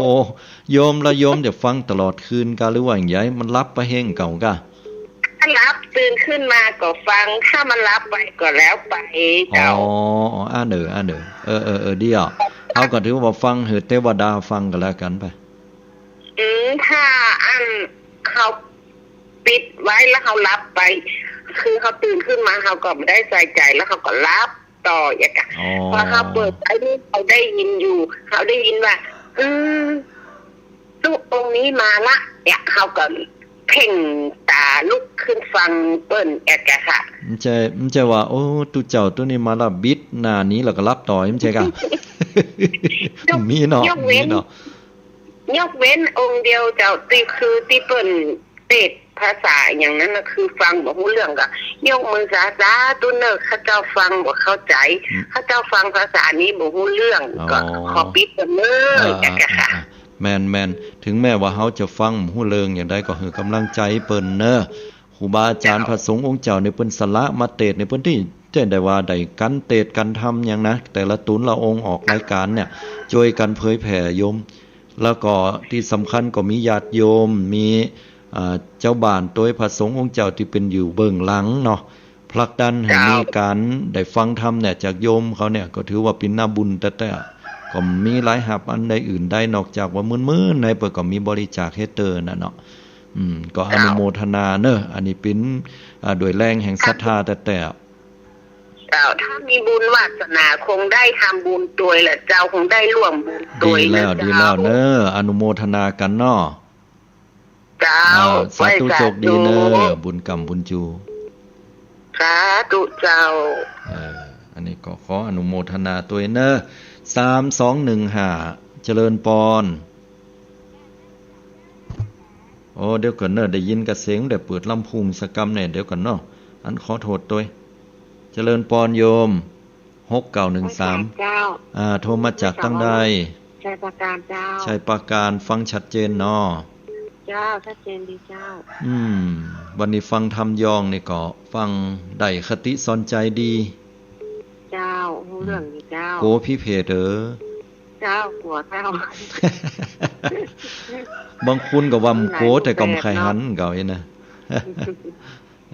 โยมละโยมจะฟังตลอดคืนกา หรือว่าอย่างใด มันหลับไปเฮงเก่ากา ถ้าหลับตื่นขึ้นมาก็ฟัง ถ้ามันหลับไปก็แล้วไปเจ้า อ๋อ อ๋อ อันเน่อ อันเน่อ เออ เออ เออ เดี๋ยว เฮาก็ถือว่าฟังหื้อเตวดาฟังก็แล้วกั๋นไป อืม ถ้าอันเฮาปิดไว้แล้วเฮาหลับไป คือเฮาตื่นขึ้นมาเฮาก็บ่ได้ใส่ใจ๋ แล้วเฮาก็หลับต่ออย่างเก่า อ๋อ พอเฮาเปิดไว้นี่เฮาได้ยินอยู่ เฮาได้ยินว่า อืม ตุ๊องค์นี้มาละ เนี่ย เฮาก็เพ่งต๋าลุกขึ้นฟังเปิ้นแอะกะค่ะ บ่ใจ้ บ่ใจ้ว่า โอ้ ตุ๊เจ้าตุ๊นี้มาละ บิดหน้าหนีแล้วก็หลับต่อ บ่ใจ้กะ ยก มีเนาะ ยกเว้น มีเนาะ ยกเว้นองค์เดียวเจ้า ตี้คือตี้เปิ้นเตสน์ภาษาอย่างนั้นน่ะ คือฟังบ่ฮู้เรื่องก็ยกมือสา สาธุเน่อ ข้าเจ้าฟังบ่เข้าใจ๋ อืม ข้าเจ้าฟังภาษานี้บ่ฮู้เรื่อง อ๋อ ก็ขอปิดก่อนเน่อ อ่า อย่างเงี้ยค่ะ อ่า อ่า แม่น แม่น ถึงแม้ว่าเฮาจะฟังบ่ฮู้เรื่องอย่างใด ก็หื้อกำลังใจ๋เปิ้นเน่อ ครูบาอาจ๋ารย์ เจ้า พระสงฆ์องค์เจ้านี่เปิ้นสละมาเตสน์นี่ เปิ้นตี้จะได้ว่าได้กั๋นเตสน์กั๋นธรรมหยังนะ แต่ละต๋นละองค์ออกรายการเนี่ย จ้วยกั๋นเผยแผ่โยม แล้วก็ตี้สำคัญก็มีญาติโยม มี อ่า เจ้าบ้านตวยพระสงฆ์องค์เจ้าตี้เปิ้นอยู่เบื้องหลังเนาะ ผลักดันหื้อ เจ้า มีก๋านได้ฟังธรรมเนี่ย จากโยมเขาเนี่ย ก็ถือว่าเป๋นนาบุญแต๊ๆ ก็มีรายฮับอันใดอื่นใด นอกจากว่าหมื่นๆ ในเปิ้นก็มีบริจาคหื้อเตื้อน่ะเนาะ อืม ก็ เจ้า อนุโมทนาเน่อ อันนี้เป๋น อ่า ด้วยแรงแห่งศรัทธาแต๊ๆ เจ้า ถ้ามีบุญวาสนาคงได้ทำบุญตวยแหละเจ้า คงได้ร่วมบุญตวย ดีแล้ว นะเจ้า ดีแล้วเน่อ อนุโมทนากั๋นเนาะ เจ้า อ่า สาธุ ไหว้สาธุ โชคดีเน่อ บุญกำบุญจู สาธุเจ้า เออ อันนี้ก็ขออนุโมทนาตวยเน่อ สามสองหนึ่งห้า เจริญปอน โอ้ เดี๋ยวก่อนเน่อ ได้ยินกะเสียง ได้เปิดลำโพงสักกำเนี่ย เดี๋ยวก่อนเนาะ อันขอโทษตวย เจริญปอนโยม หกเก้าหนึ่งสาม เจ้า อ่า โทรมาจากตังใด ชัยปราการเจ้า ชัยปราการ ฟังชัดเจนเนาะ เจ้า ชัดเจนดีเจ้า อืม วันนี้ฟังธรรมยองนี่ก็ฟังได้คติสอนใจ๋ดี เจ้า ฮู้เรื่องดีเจ้า โกพิเภทเอ๋อ เจ้า กั๋วเจ้า บางคนก็ว่าบ่กั๋ว แต่ก็บ่ใค่หัน เก่าอี้นะ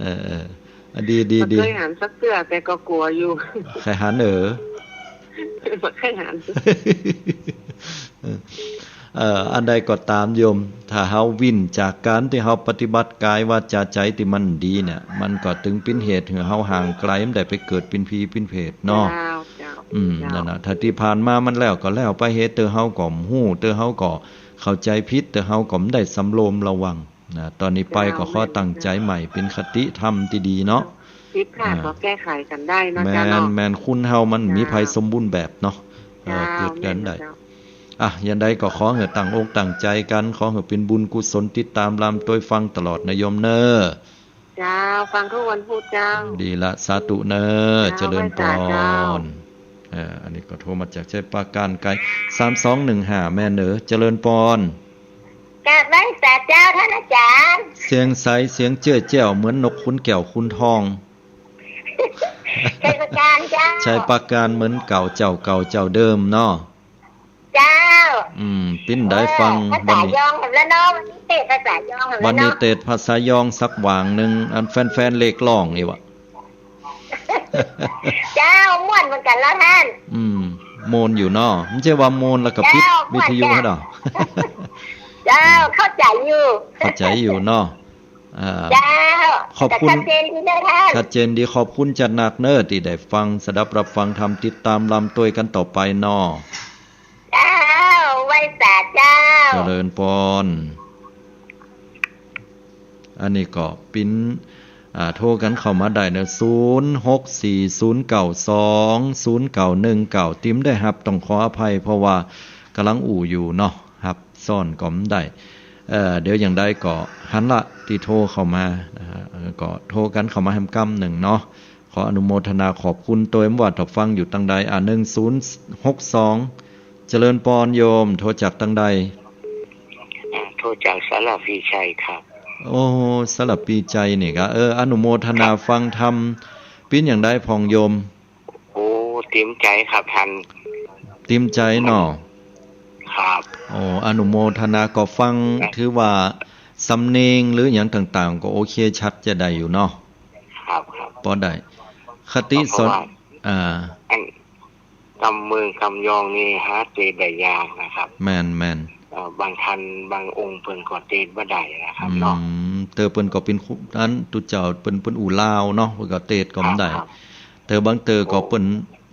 เออ เออ ดี ดี บ่เกยหันสักเตื้อ แต่ก็กั๋วอยู่ ใค่หัน เออ บ่เกยหัน เออ อันใดก็ต๋ามโยม ถ้าเฮาวิ้นจากก๋านตี้เฮาปฏิบัติก๋ายวาจาใจ๋ตี้มันดีเนี่ย มันก็ตึงเป๋นเหตุหื้อเฮาห่างไก๋ บ่ได้ไปเกิดเป๋นผีเป๋นเปรตเนาะ เจ้า เจ้า อืม เจ้า นั่นน่ะ ถ้าตี้ผ่านมามันแล้วก็แล้วไป เหตุเตื้อเฮาก็บ่ฮู้ เตื้อเฮาก็เข้าใจ๋ผิด เตื้อเฮาก็บ่ได้สำรวมระวัง นะ ต๋อนนี้ไปก็ขอตั้งใจ๋ใหม่ เป๋นคติธรรมตี้ดีเนาะ ผิดพลาดก็แก้ไขกั๋นได้เนาะ แม่น เจ้าเนาะ แม่น คนเฮามันบ่มีใผสมบูรณ์แบบเนาะ เออ เจ้า เกิดกั๋นได้ แม่นเจ้า อ่ะ อย่างใดก็ขอหื้อตั้งอกตั้งใจ๋กั๋น ขอหื้อเป๋นบุญกุศล ติดต๋ามลามตวยฟังตลอดนะโยมเน่อ เจ้า ฟังกู้วันพูดเจ้า ดีละ สาธุเน่อ เจ้า เจริญปอน ไหว้สาเจ้า เออ อันนี้ก็โทรมาจากชัยปราการไก๋ สามสองหนึ่งห้า แม่นเน่อ เจริญปอน กราบไหว้สาเจ้าต้านอาจ๋ารย์ เสียงใส เสียงเจ้อแจ้ว เหมือนนกขุนแก้วขุนทอง ชัยปราการเจ้า ชัยปราการเหมือนเก่า เจ้าเก่าเจ้าเดิมเนาะ เจ้า อืม เป๋นใดฟัง เออ ภาษายองแหมแล้วเนาะ วันนี้เตสน์ภาษายองแหมแล้วเนาะ วันนี้เตสน์ภาษายองสักหว่างนึ่ง อันแฟนๆ เรียกร้องนี่วะ เจ้า ม่วนเหมือนกั๋นแล้วต้าน อืม ม่วนอยู่เนาะ บ่ใจ้ว่าม่วนแล้วก็ปิดวิทยุหั้นดอก เจ้า เข้าใจ๋อยู่ เข้าใจ๋อยู่เนาะ อ่า เจ้า ขอบคุณ แต่ชัดเจนดีนะต้าน ชัดเจนดี ขอบคุณจัดหนักเน่อ ตี้ได้ฟัง สดับรับฟังธรรม ติดต๋ามลามตวยกั๋นต่อไปเนาะ เจ้า ไหว้สาเจ้า เจริญปอน อันนี้ก็เป๋น อ่า โทรกั๋นเข้ามาได้เน่อ ศูนย์หกสี่ศูนย์เก้าสองศูนย์เก้าหนึ่งเก้า ตี้บ่ได้ฮับ ต้องขออภัย เพราะว่ากำลังอู้อยู่เนาะ ฮับซ้อนก็บ่ได้ เอ่อ เดี๋ยวอย่างใดก็หันละตี้โทรเข้ามา นะฮะ เอ่อ ก็โทรกั๋นเข้ามาแหมกำนึ่งเนาะ ขออนุโมทนาขอบคุณตวย บ่ว่าจะฟังอยู่ตางใด อ่า หนึ่งศูนย์หกสอง เจริญปอนโยม โทรจากตางใด อ่า โทรจากสารภีชัยครับ โอ้ สารภีชัยนี่กา เออ อนุโมทนาฟังธรรม เป๋นอย่างใดพ่องโยม โอ้ เต๋มใจ๋ครับต้าน เต๋มใจ๋เนาะ ครับ โอ้ อนุโมทนา ก็ฟัง ครับ ถือว่าสำเนียงหรือหยังต่างๆ ก็โอเค ชัดจะได้อยู่เนาะ ครับ ครับ ปอได้ คติสอน เพราะว่า อ่า อัน กำเมืองกำยองนี่หาเตสน์ได้ยากนะครับ แม่น แม่น เอ่อ บางต้านบางองค์เปิ้นก็เตสน์บ่ได้นะครับเนาะ อืม เตื้อเปิ้นก็เป๋นคุ อันตุ๊เจ้าเปิ้น เปิ้นอู้ลาวเนาะ เปิ้นก็เตสน์ก็บ่ได้ ครับ ครับ เตื้อบางเตื้อก็ โอ้ เปิ้น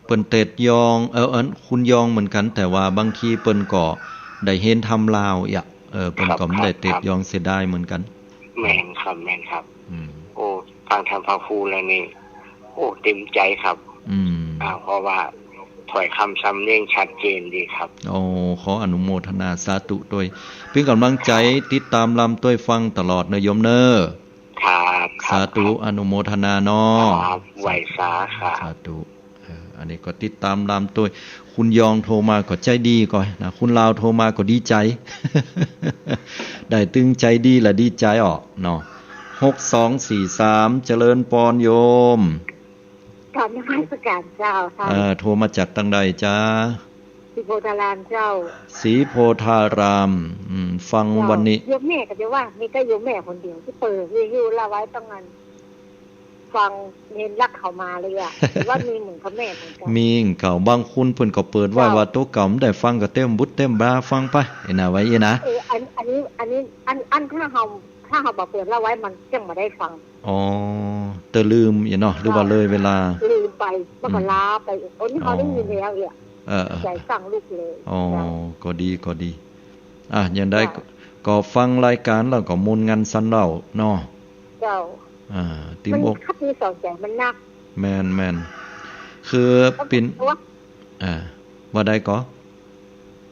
เปิ้นเตสน์ยอง เออ อันคนยองเหมือนกั๋น แต่ว่าบางทีเปิ้นก็ได้เฮียนธรรมลาวเอี้ย เออ เปิ้นก็บ่ได้เตสน์ยอง ครับ เสียดายเหมือนกั๋น แม่นครับ แม่นครับ อืม โอ้ ฟังธรรมพระครูแล้วนี่ โอ้ เต๋มใจ๋ครับ อืม อ่า เพราะว่าถ้อยกำสำเนียงชัดเจนดีครับ โอ้ ขออนุโมทนาสาธุตวย เป๋นก๋ำลังใจ๋ ครับ ติดต๋ามลามตวยฟังตลอดเน่อโยมเน่อ ครับ ครับ สาธุ ครับ อนุโมทนาเนาะ ครับ ไหว้สาครับ สาธุ เออ อันนี้ก็ติดต๋ามลามตวย คนยองโทรมาก็ใจ๋ดีก่อนะ คนลาวโทรมาก็ดีใจ๋ ได้ตึงใจ๋ดีและดีใจ๋ออกเนาะ หกสองสี่สาม เจริญปอนโยม กราบนมัสการเจ้าค่ะ เอ่อ โทรมาจากตางใดจ๊ะ ศรีโพธารามเจ้า ศรีโพธาราม อืม ฟัง เจ้า วันนี้ โยมแม่ก็จะว่า มีแต่โยมแม่คนเดียวตี้เปิดวิทยุละไว้ ต้องอัน ฟังเห็นลักเข้ามาเลยอะ แต่ว่ามีเหมือนกับแม่เหมือนกั๋น มีเก่า บางคนเปิ้นก็เปิดไว้ เจ้า ว่าตั๋วเก่าบ่ได้ฟังก็เต็มบุตรเต็มบาฟังไป ไอ้น่ะ ว่าอี้นะ เออ อัน อันนี้ อันนี้ อัน อันถ้าเฮา ถ้าเฮาบ่เปิดละไว้มันจั่งบ่ได้ฟัง อ๋อ เตื้อลืมอี้เนาะ หรือว่าเลยเวลา ลืมไป มันก็ อืม ล้าไป โอ้ นี่เฮาได้ยินแล้วเอี้ย เออ เออ ใจ๋ฟังลูกเลย อ๋อ เจ้า ก็ดี ก็ดี อ่ะ อย่างใด เจ้า ก็ ก็ฟังรายก๋านแล้วก็ม่วนงันสันเล่าเนาะ เจ้า อ่า ติ่มอก มันคัดมีสองใจ๋มันนัก แม่น แม่น คือ ก็ เป๋น เพราะว่า อ่า ว่าใดก่อ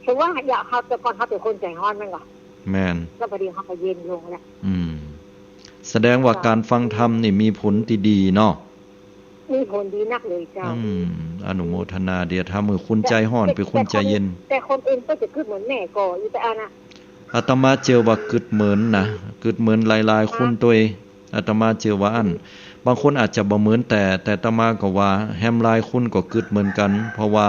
คือว่าอยาก เฮา แต่ก่อนเฮาเป๋นคนใจ๋ฮ้อนแม่นก่อ แม่น แล้วพอดีเฮาก็เย็นลงแล้ว อืม แสดงว่า เจ้า ก๋านฟังธรรมนี่มีผลตี้ดีเนาะ มีผลดีนักเลยเจ้า อืม อนุโมทนา เดี๋ยวทำหื้อคนใจ๋ฮ้อน แต่ เป๋นคนใจ๋เย็น แต่คน แต่คนอื่นก็จะกึ๊ดเหมือนแม่ก่อ อีตาอันน่ะ อาตมาเจื้อว่ากึ๊ดเหมือนนะ กึ๊ดเหมือนหลายๆ คนตวย อาตมาเจื้อว่าอั้น บางคนอาจจะบ่เหมือน แต่ แต่อาตมาก็ว่าแหมหลายคนก็กึ๊ดเหมือนกั๋น เพราะว่า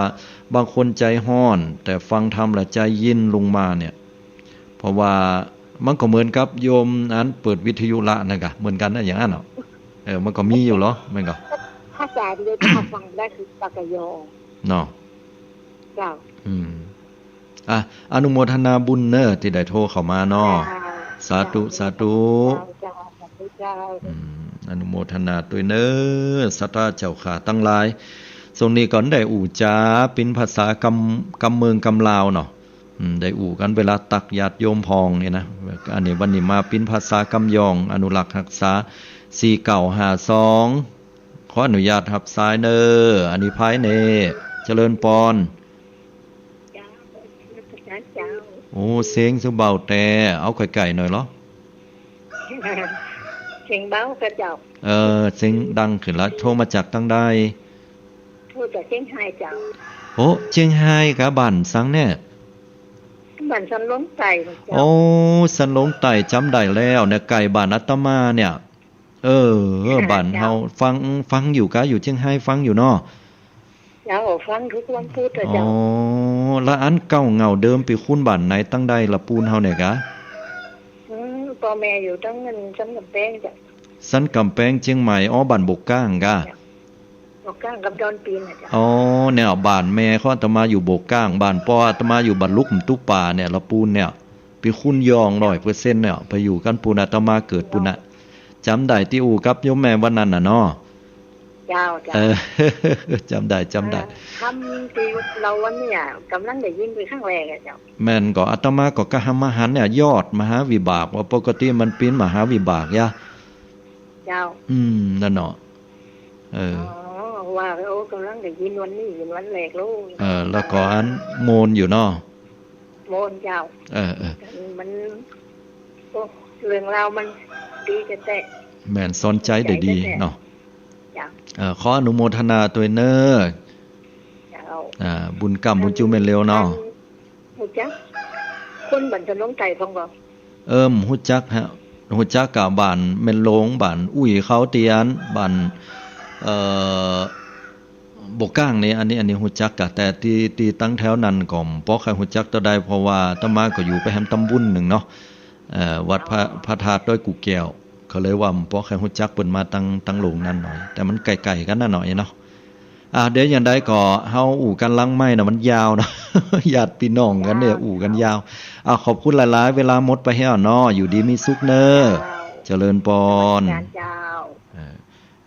บางคนใจ๋ฮ้อน แต่ฟังธรรมแล้วใจ๋เย็นลงมาเนี่ย เพราะว่ามันก็เหมือนกับโยมอันเปิดวิทยุละนั่นกะ เหมือนกั๋นนะ อย่างนั้นเนาะ เออ มันก็มีอยู่เหรอ มันก็ ภาษาเดียวที่เขาฟังได้คือปากกยอ เนาะ เจ้า อืม อ่ะ อนุโมทนาบุญเน่อ ตี้ได้โทรเข้ามาเนาะ เจ้า สาธุ เจ้า สาธุ เจ้า สาธุเจ้า อืม อนุโมทนาตวยเน่อ ศรัทธาเจ้าข้าตังหลาย ส่วงนี้ก็ได้อู้จ๋า เป๋นภาษากำ กำเมืองกำลาวเนาะ อืม ได้อู้กั๋นเวลาตักญาติโยมพ่องนี่นะ อันนี้วันนี้มาเป๋นภาษากำยอง อนุรักษ์ฮักษา สี่เก้าห้าสอง ขออนุญาตฮับสายเน่อ อันนี้ไผเน่ เจริญปอน เจ้า เจ้า โอ้ เสียงคือเบาแต๊ เอาใก้ๆ หน่อยเหรอ เสียงเบาก่ะเจ้า เออ เสียงดังขึ้นละ โทรมาจากตังใด โทรจากเจียงฮายเจ้า โอ้ เจียงฮายกะ บ้านสังเนี่ย บ้านสันหลวงใต้เจ้า โอ้ สันหลวงใต้ จ๋ำได้แล้วเนี่ย ใก้บ้านอาตมาเนี่ย เออ เออ บ้านเฮา ฟัง ฟังอยู่กะ อยู่เจียงฮายฟังอยู่เนาะ เจ้า ฟังทุกวันพุธอะเจ้า อ๋อ ละอันเก่าเหง้าเดิมปี้คนบ้านไหน ตังใดละปูนเฮาเนี่ยกะ อืม ป้อแม่อยู่ตังนั้นสันก๋ำแปงเจ้า สันก๋ำแปงเจียงใหม่ อ๋อ บ้านโบกก้างกะ เจ้า โบกก้างกับดอนปีนน่ะเจ้า อ๋อ เนี่ย บ้านแม่ของอาตมาอยู่โบกก้าง บ้านป้ออาตมาอยู่บ้านลุกตุป่าเนี่ย ละปูนเนี่ย ปี้คนยองร้อยเปอร์เซ็นต์เนี่ย ไปอยู่กั๋นปูน อาตมาเกิดปูนน่ะ จ๋ำได้ตี้อู้กับโยมแม่วันนั้นน่ะเนาะ เจ้า เจ้า เออ จ๋ำได้ จ๋ำได้ เอ่อ ธรรมตี้เล่าวันเนี่ย ก่ำลังได้ยินเป๋นครั้งแรกอะเจ้า แม่นก่อ อาตมาก็กะหำมาหันเนี่ย ยอดมหาวิบาก ว่าปกติมันเป๋นมหาวิบากยะ เจ้า อืม นั่นเนาะ เออ อ๋อ ว่า โอ้ ก่ำลังได้ยินวันนี้ ยินวันแรกลูก เออ แล้วก็อันโมนอยู่เนาะ โมนเจ้า เออ เออ มัน โอ้ เรื่องราวมันดีแต๊ๆ แม่นสอนใจ๋ได้ดีเนาะ เจ้า เออ ขออนุโมทนาตวยเน่อ เจ้า อ่า บุญกำบุญจุแม่นเร็วเนาะ ฮู้จัก คนบ้านสันหลวงใต้พ่องก่อ เอิ้ม ฮู้จักฮะ ฮู้จักกะบ้านแม่นหลวง บ้านอุ้ยเขาเตียน บ้าน เอ่อ โบกก้างนี่ อันนี้ อันนี้ฮู้จักกะ แต่ตี้ ตี้ตังแถวนั้นก็บ่ค่อยฮู้จักเต้าใด เพราะว่าอาตมาก็อยู่ไปแหมตำบลนึ่งเนาะ เอ่อ วัดพระ พระธาตุดอยกู้แก้ว ก็เลยว่าบ่ค่อยฮู้จักเปิ้นมาตัง ตังโลงนั้นหน้อย แต่มันใก้ๆ กั๋นน่ะหน้อยเนาะ อ่า เดี๋ยวอย่างใดก็เฮาอู้กั๋นหลังไมค์เนาะ มันยาวเนาะ ญาติปี้น้องกั๋นเนี่ย อู้กั๋นยาว อ่า ขอบคุณหลายๆ เวลาหมดไปแล้วเนาะ อยู่ดีมีสุขเน่อ เจ้า เจริญปอน เจ้า เออ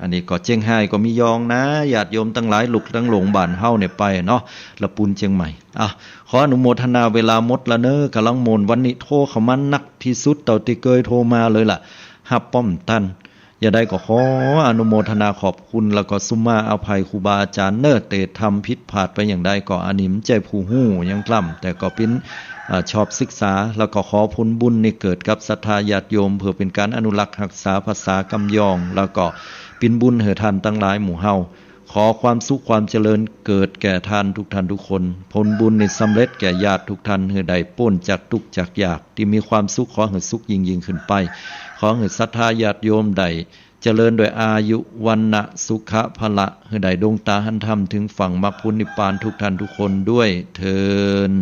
อันนี้ก็เจียงฮายก็มียองนะ ญาติโยมตังหลาย ลุกตังหลงบ้านเฮาเนี่ยไปเนาะ ละปูนเจียงใหม่ อ่ะ ขออนุโมทนา เวลาหมดละเน่อ ก่ำลังโมน วันนี้โทรเข้ามานักตี้สุดเต้าตี้เกยโทรมาเลยล่ะ ฮับป้อมตัน อย่างใดก็ขออนุโมทนาขอบคุณ แล้วก็สุมาอภัยครูบาอาจ๋ารย์เน่อ เต๋ทำผิดพลาดไปอย่างใดก็ อันนี้บ่ใจ้ผู้ฮู้หยังกล้ำ แต่ก็เป๋น อ่า ชอบศึกษา แล้วก็ขอผลบุญนี้เกิดกับศรัทธาญาติโยม เปื้อเป๋นก๋านอนุรักษ์ฮักษาภาษากำยอง แล้วก็เป๋นบุญหื้อต้านตังหลายหมู่เฮา ขอความสุขความเจริญเกิดแก่ต้านทุกต้านทุกคน ผลบุญนี้สำเร็จแก่ญาติทุกต้าน หื้อได้ป๊นจากตุ๊กข์จากยาก ตี้มีความสุขขอหื้อสุขยิ่งๆ ขึ้นไป ขอหื้อศรัทธาญาติโยมได้เจริญด้วยอายุ วรรณะ สุขะ พละ หื้อได้ดวงต๋าหันธรรม เถิงฝั่งมรรคผลนิพพานทุกต้านทุกคนด้วยเทอญ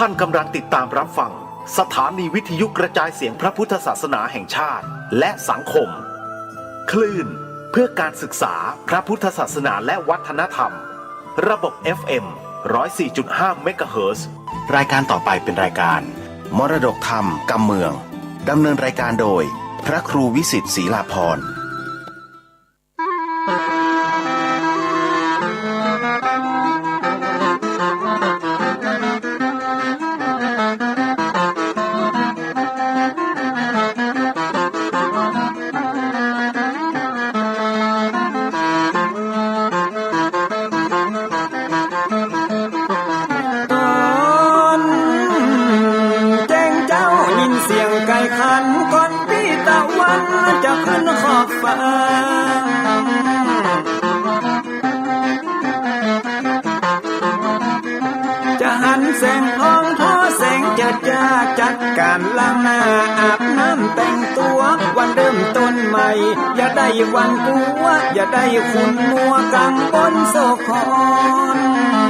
ท่านกำลังติดตามรับฟังสถานีวิทยุกระจายเสียงพระพุทธศาสนาแห่งชาติและสังคม คลื่นเพื่อการศึกษาพระพุทธศาสนาและวัฒนธรรม ระบบ เอฟ เอ็ม ร้อยสี่จุดห้า เมกะเฮิรตซ์ รายการต่อไปเป็นรายการมรดกธรรมกำเมือง ดำเนินรายการโดยพระครูวิสิทธิ์ ศรีลาภรณ์ ต๋อนแจ้งเจ๊ายินเสียงไก่ขัน ก่อนปี้ตะวันจะขึ้นขอบฟ้า จะหันแสงทองผ่อแสงเจิดจ้า จัดก๋านล้างหน้าอาบน้ำแต่งตั๋ว วันเริ่มต้นใหม่ อย่าได้หวาดกลัว อย่าได้ขุ่นมัว กังวลโศกคร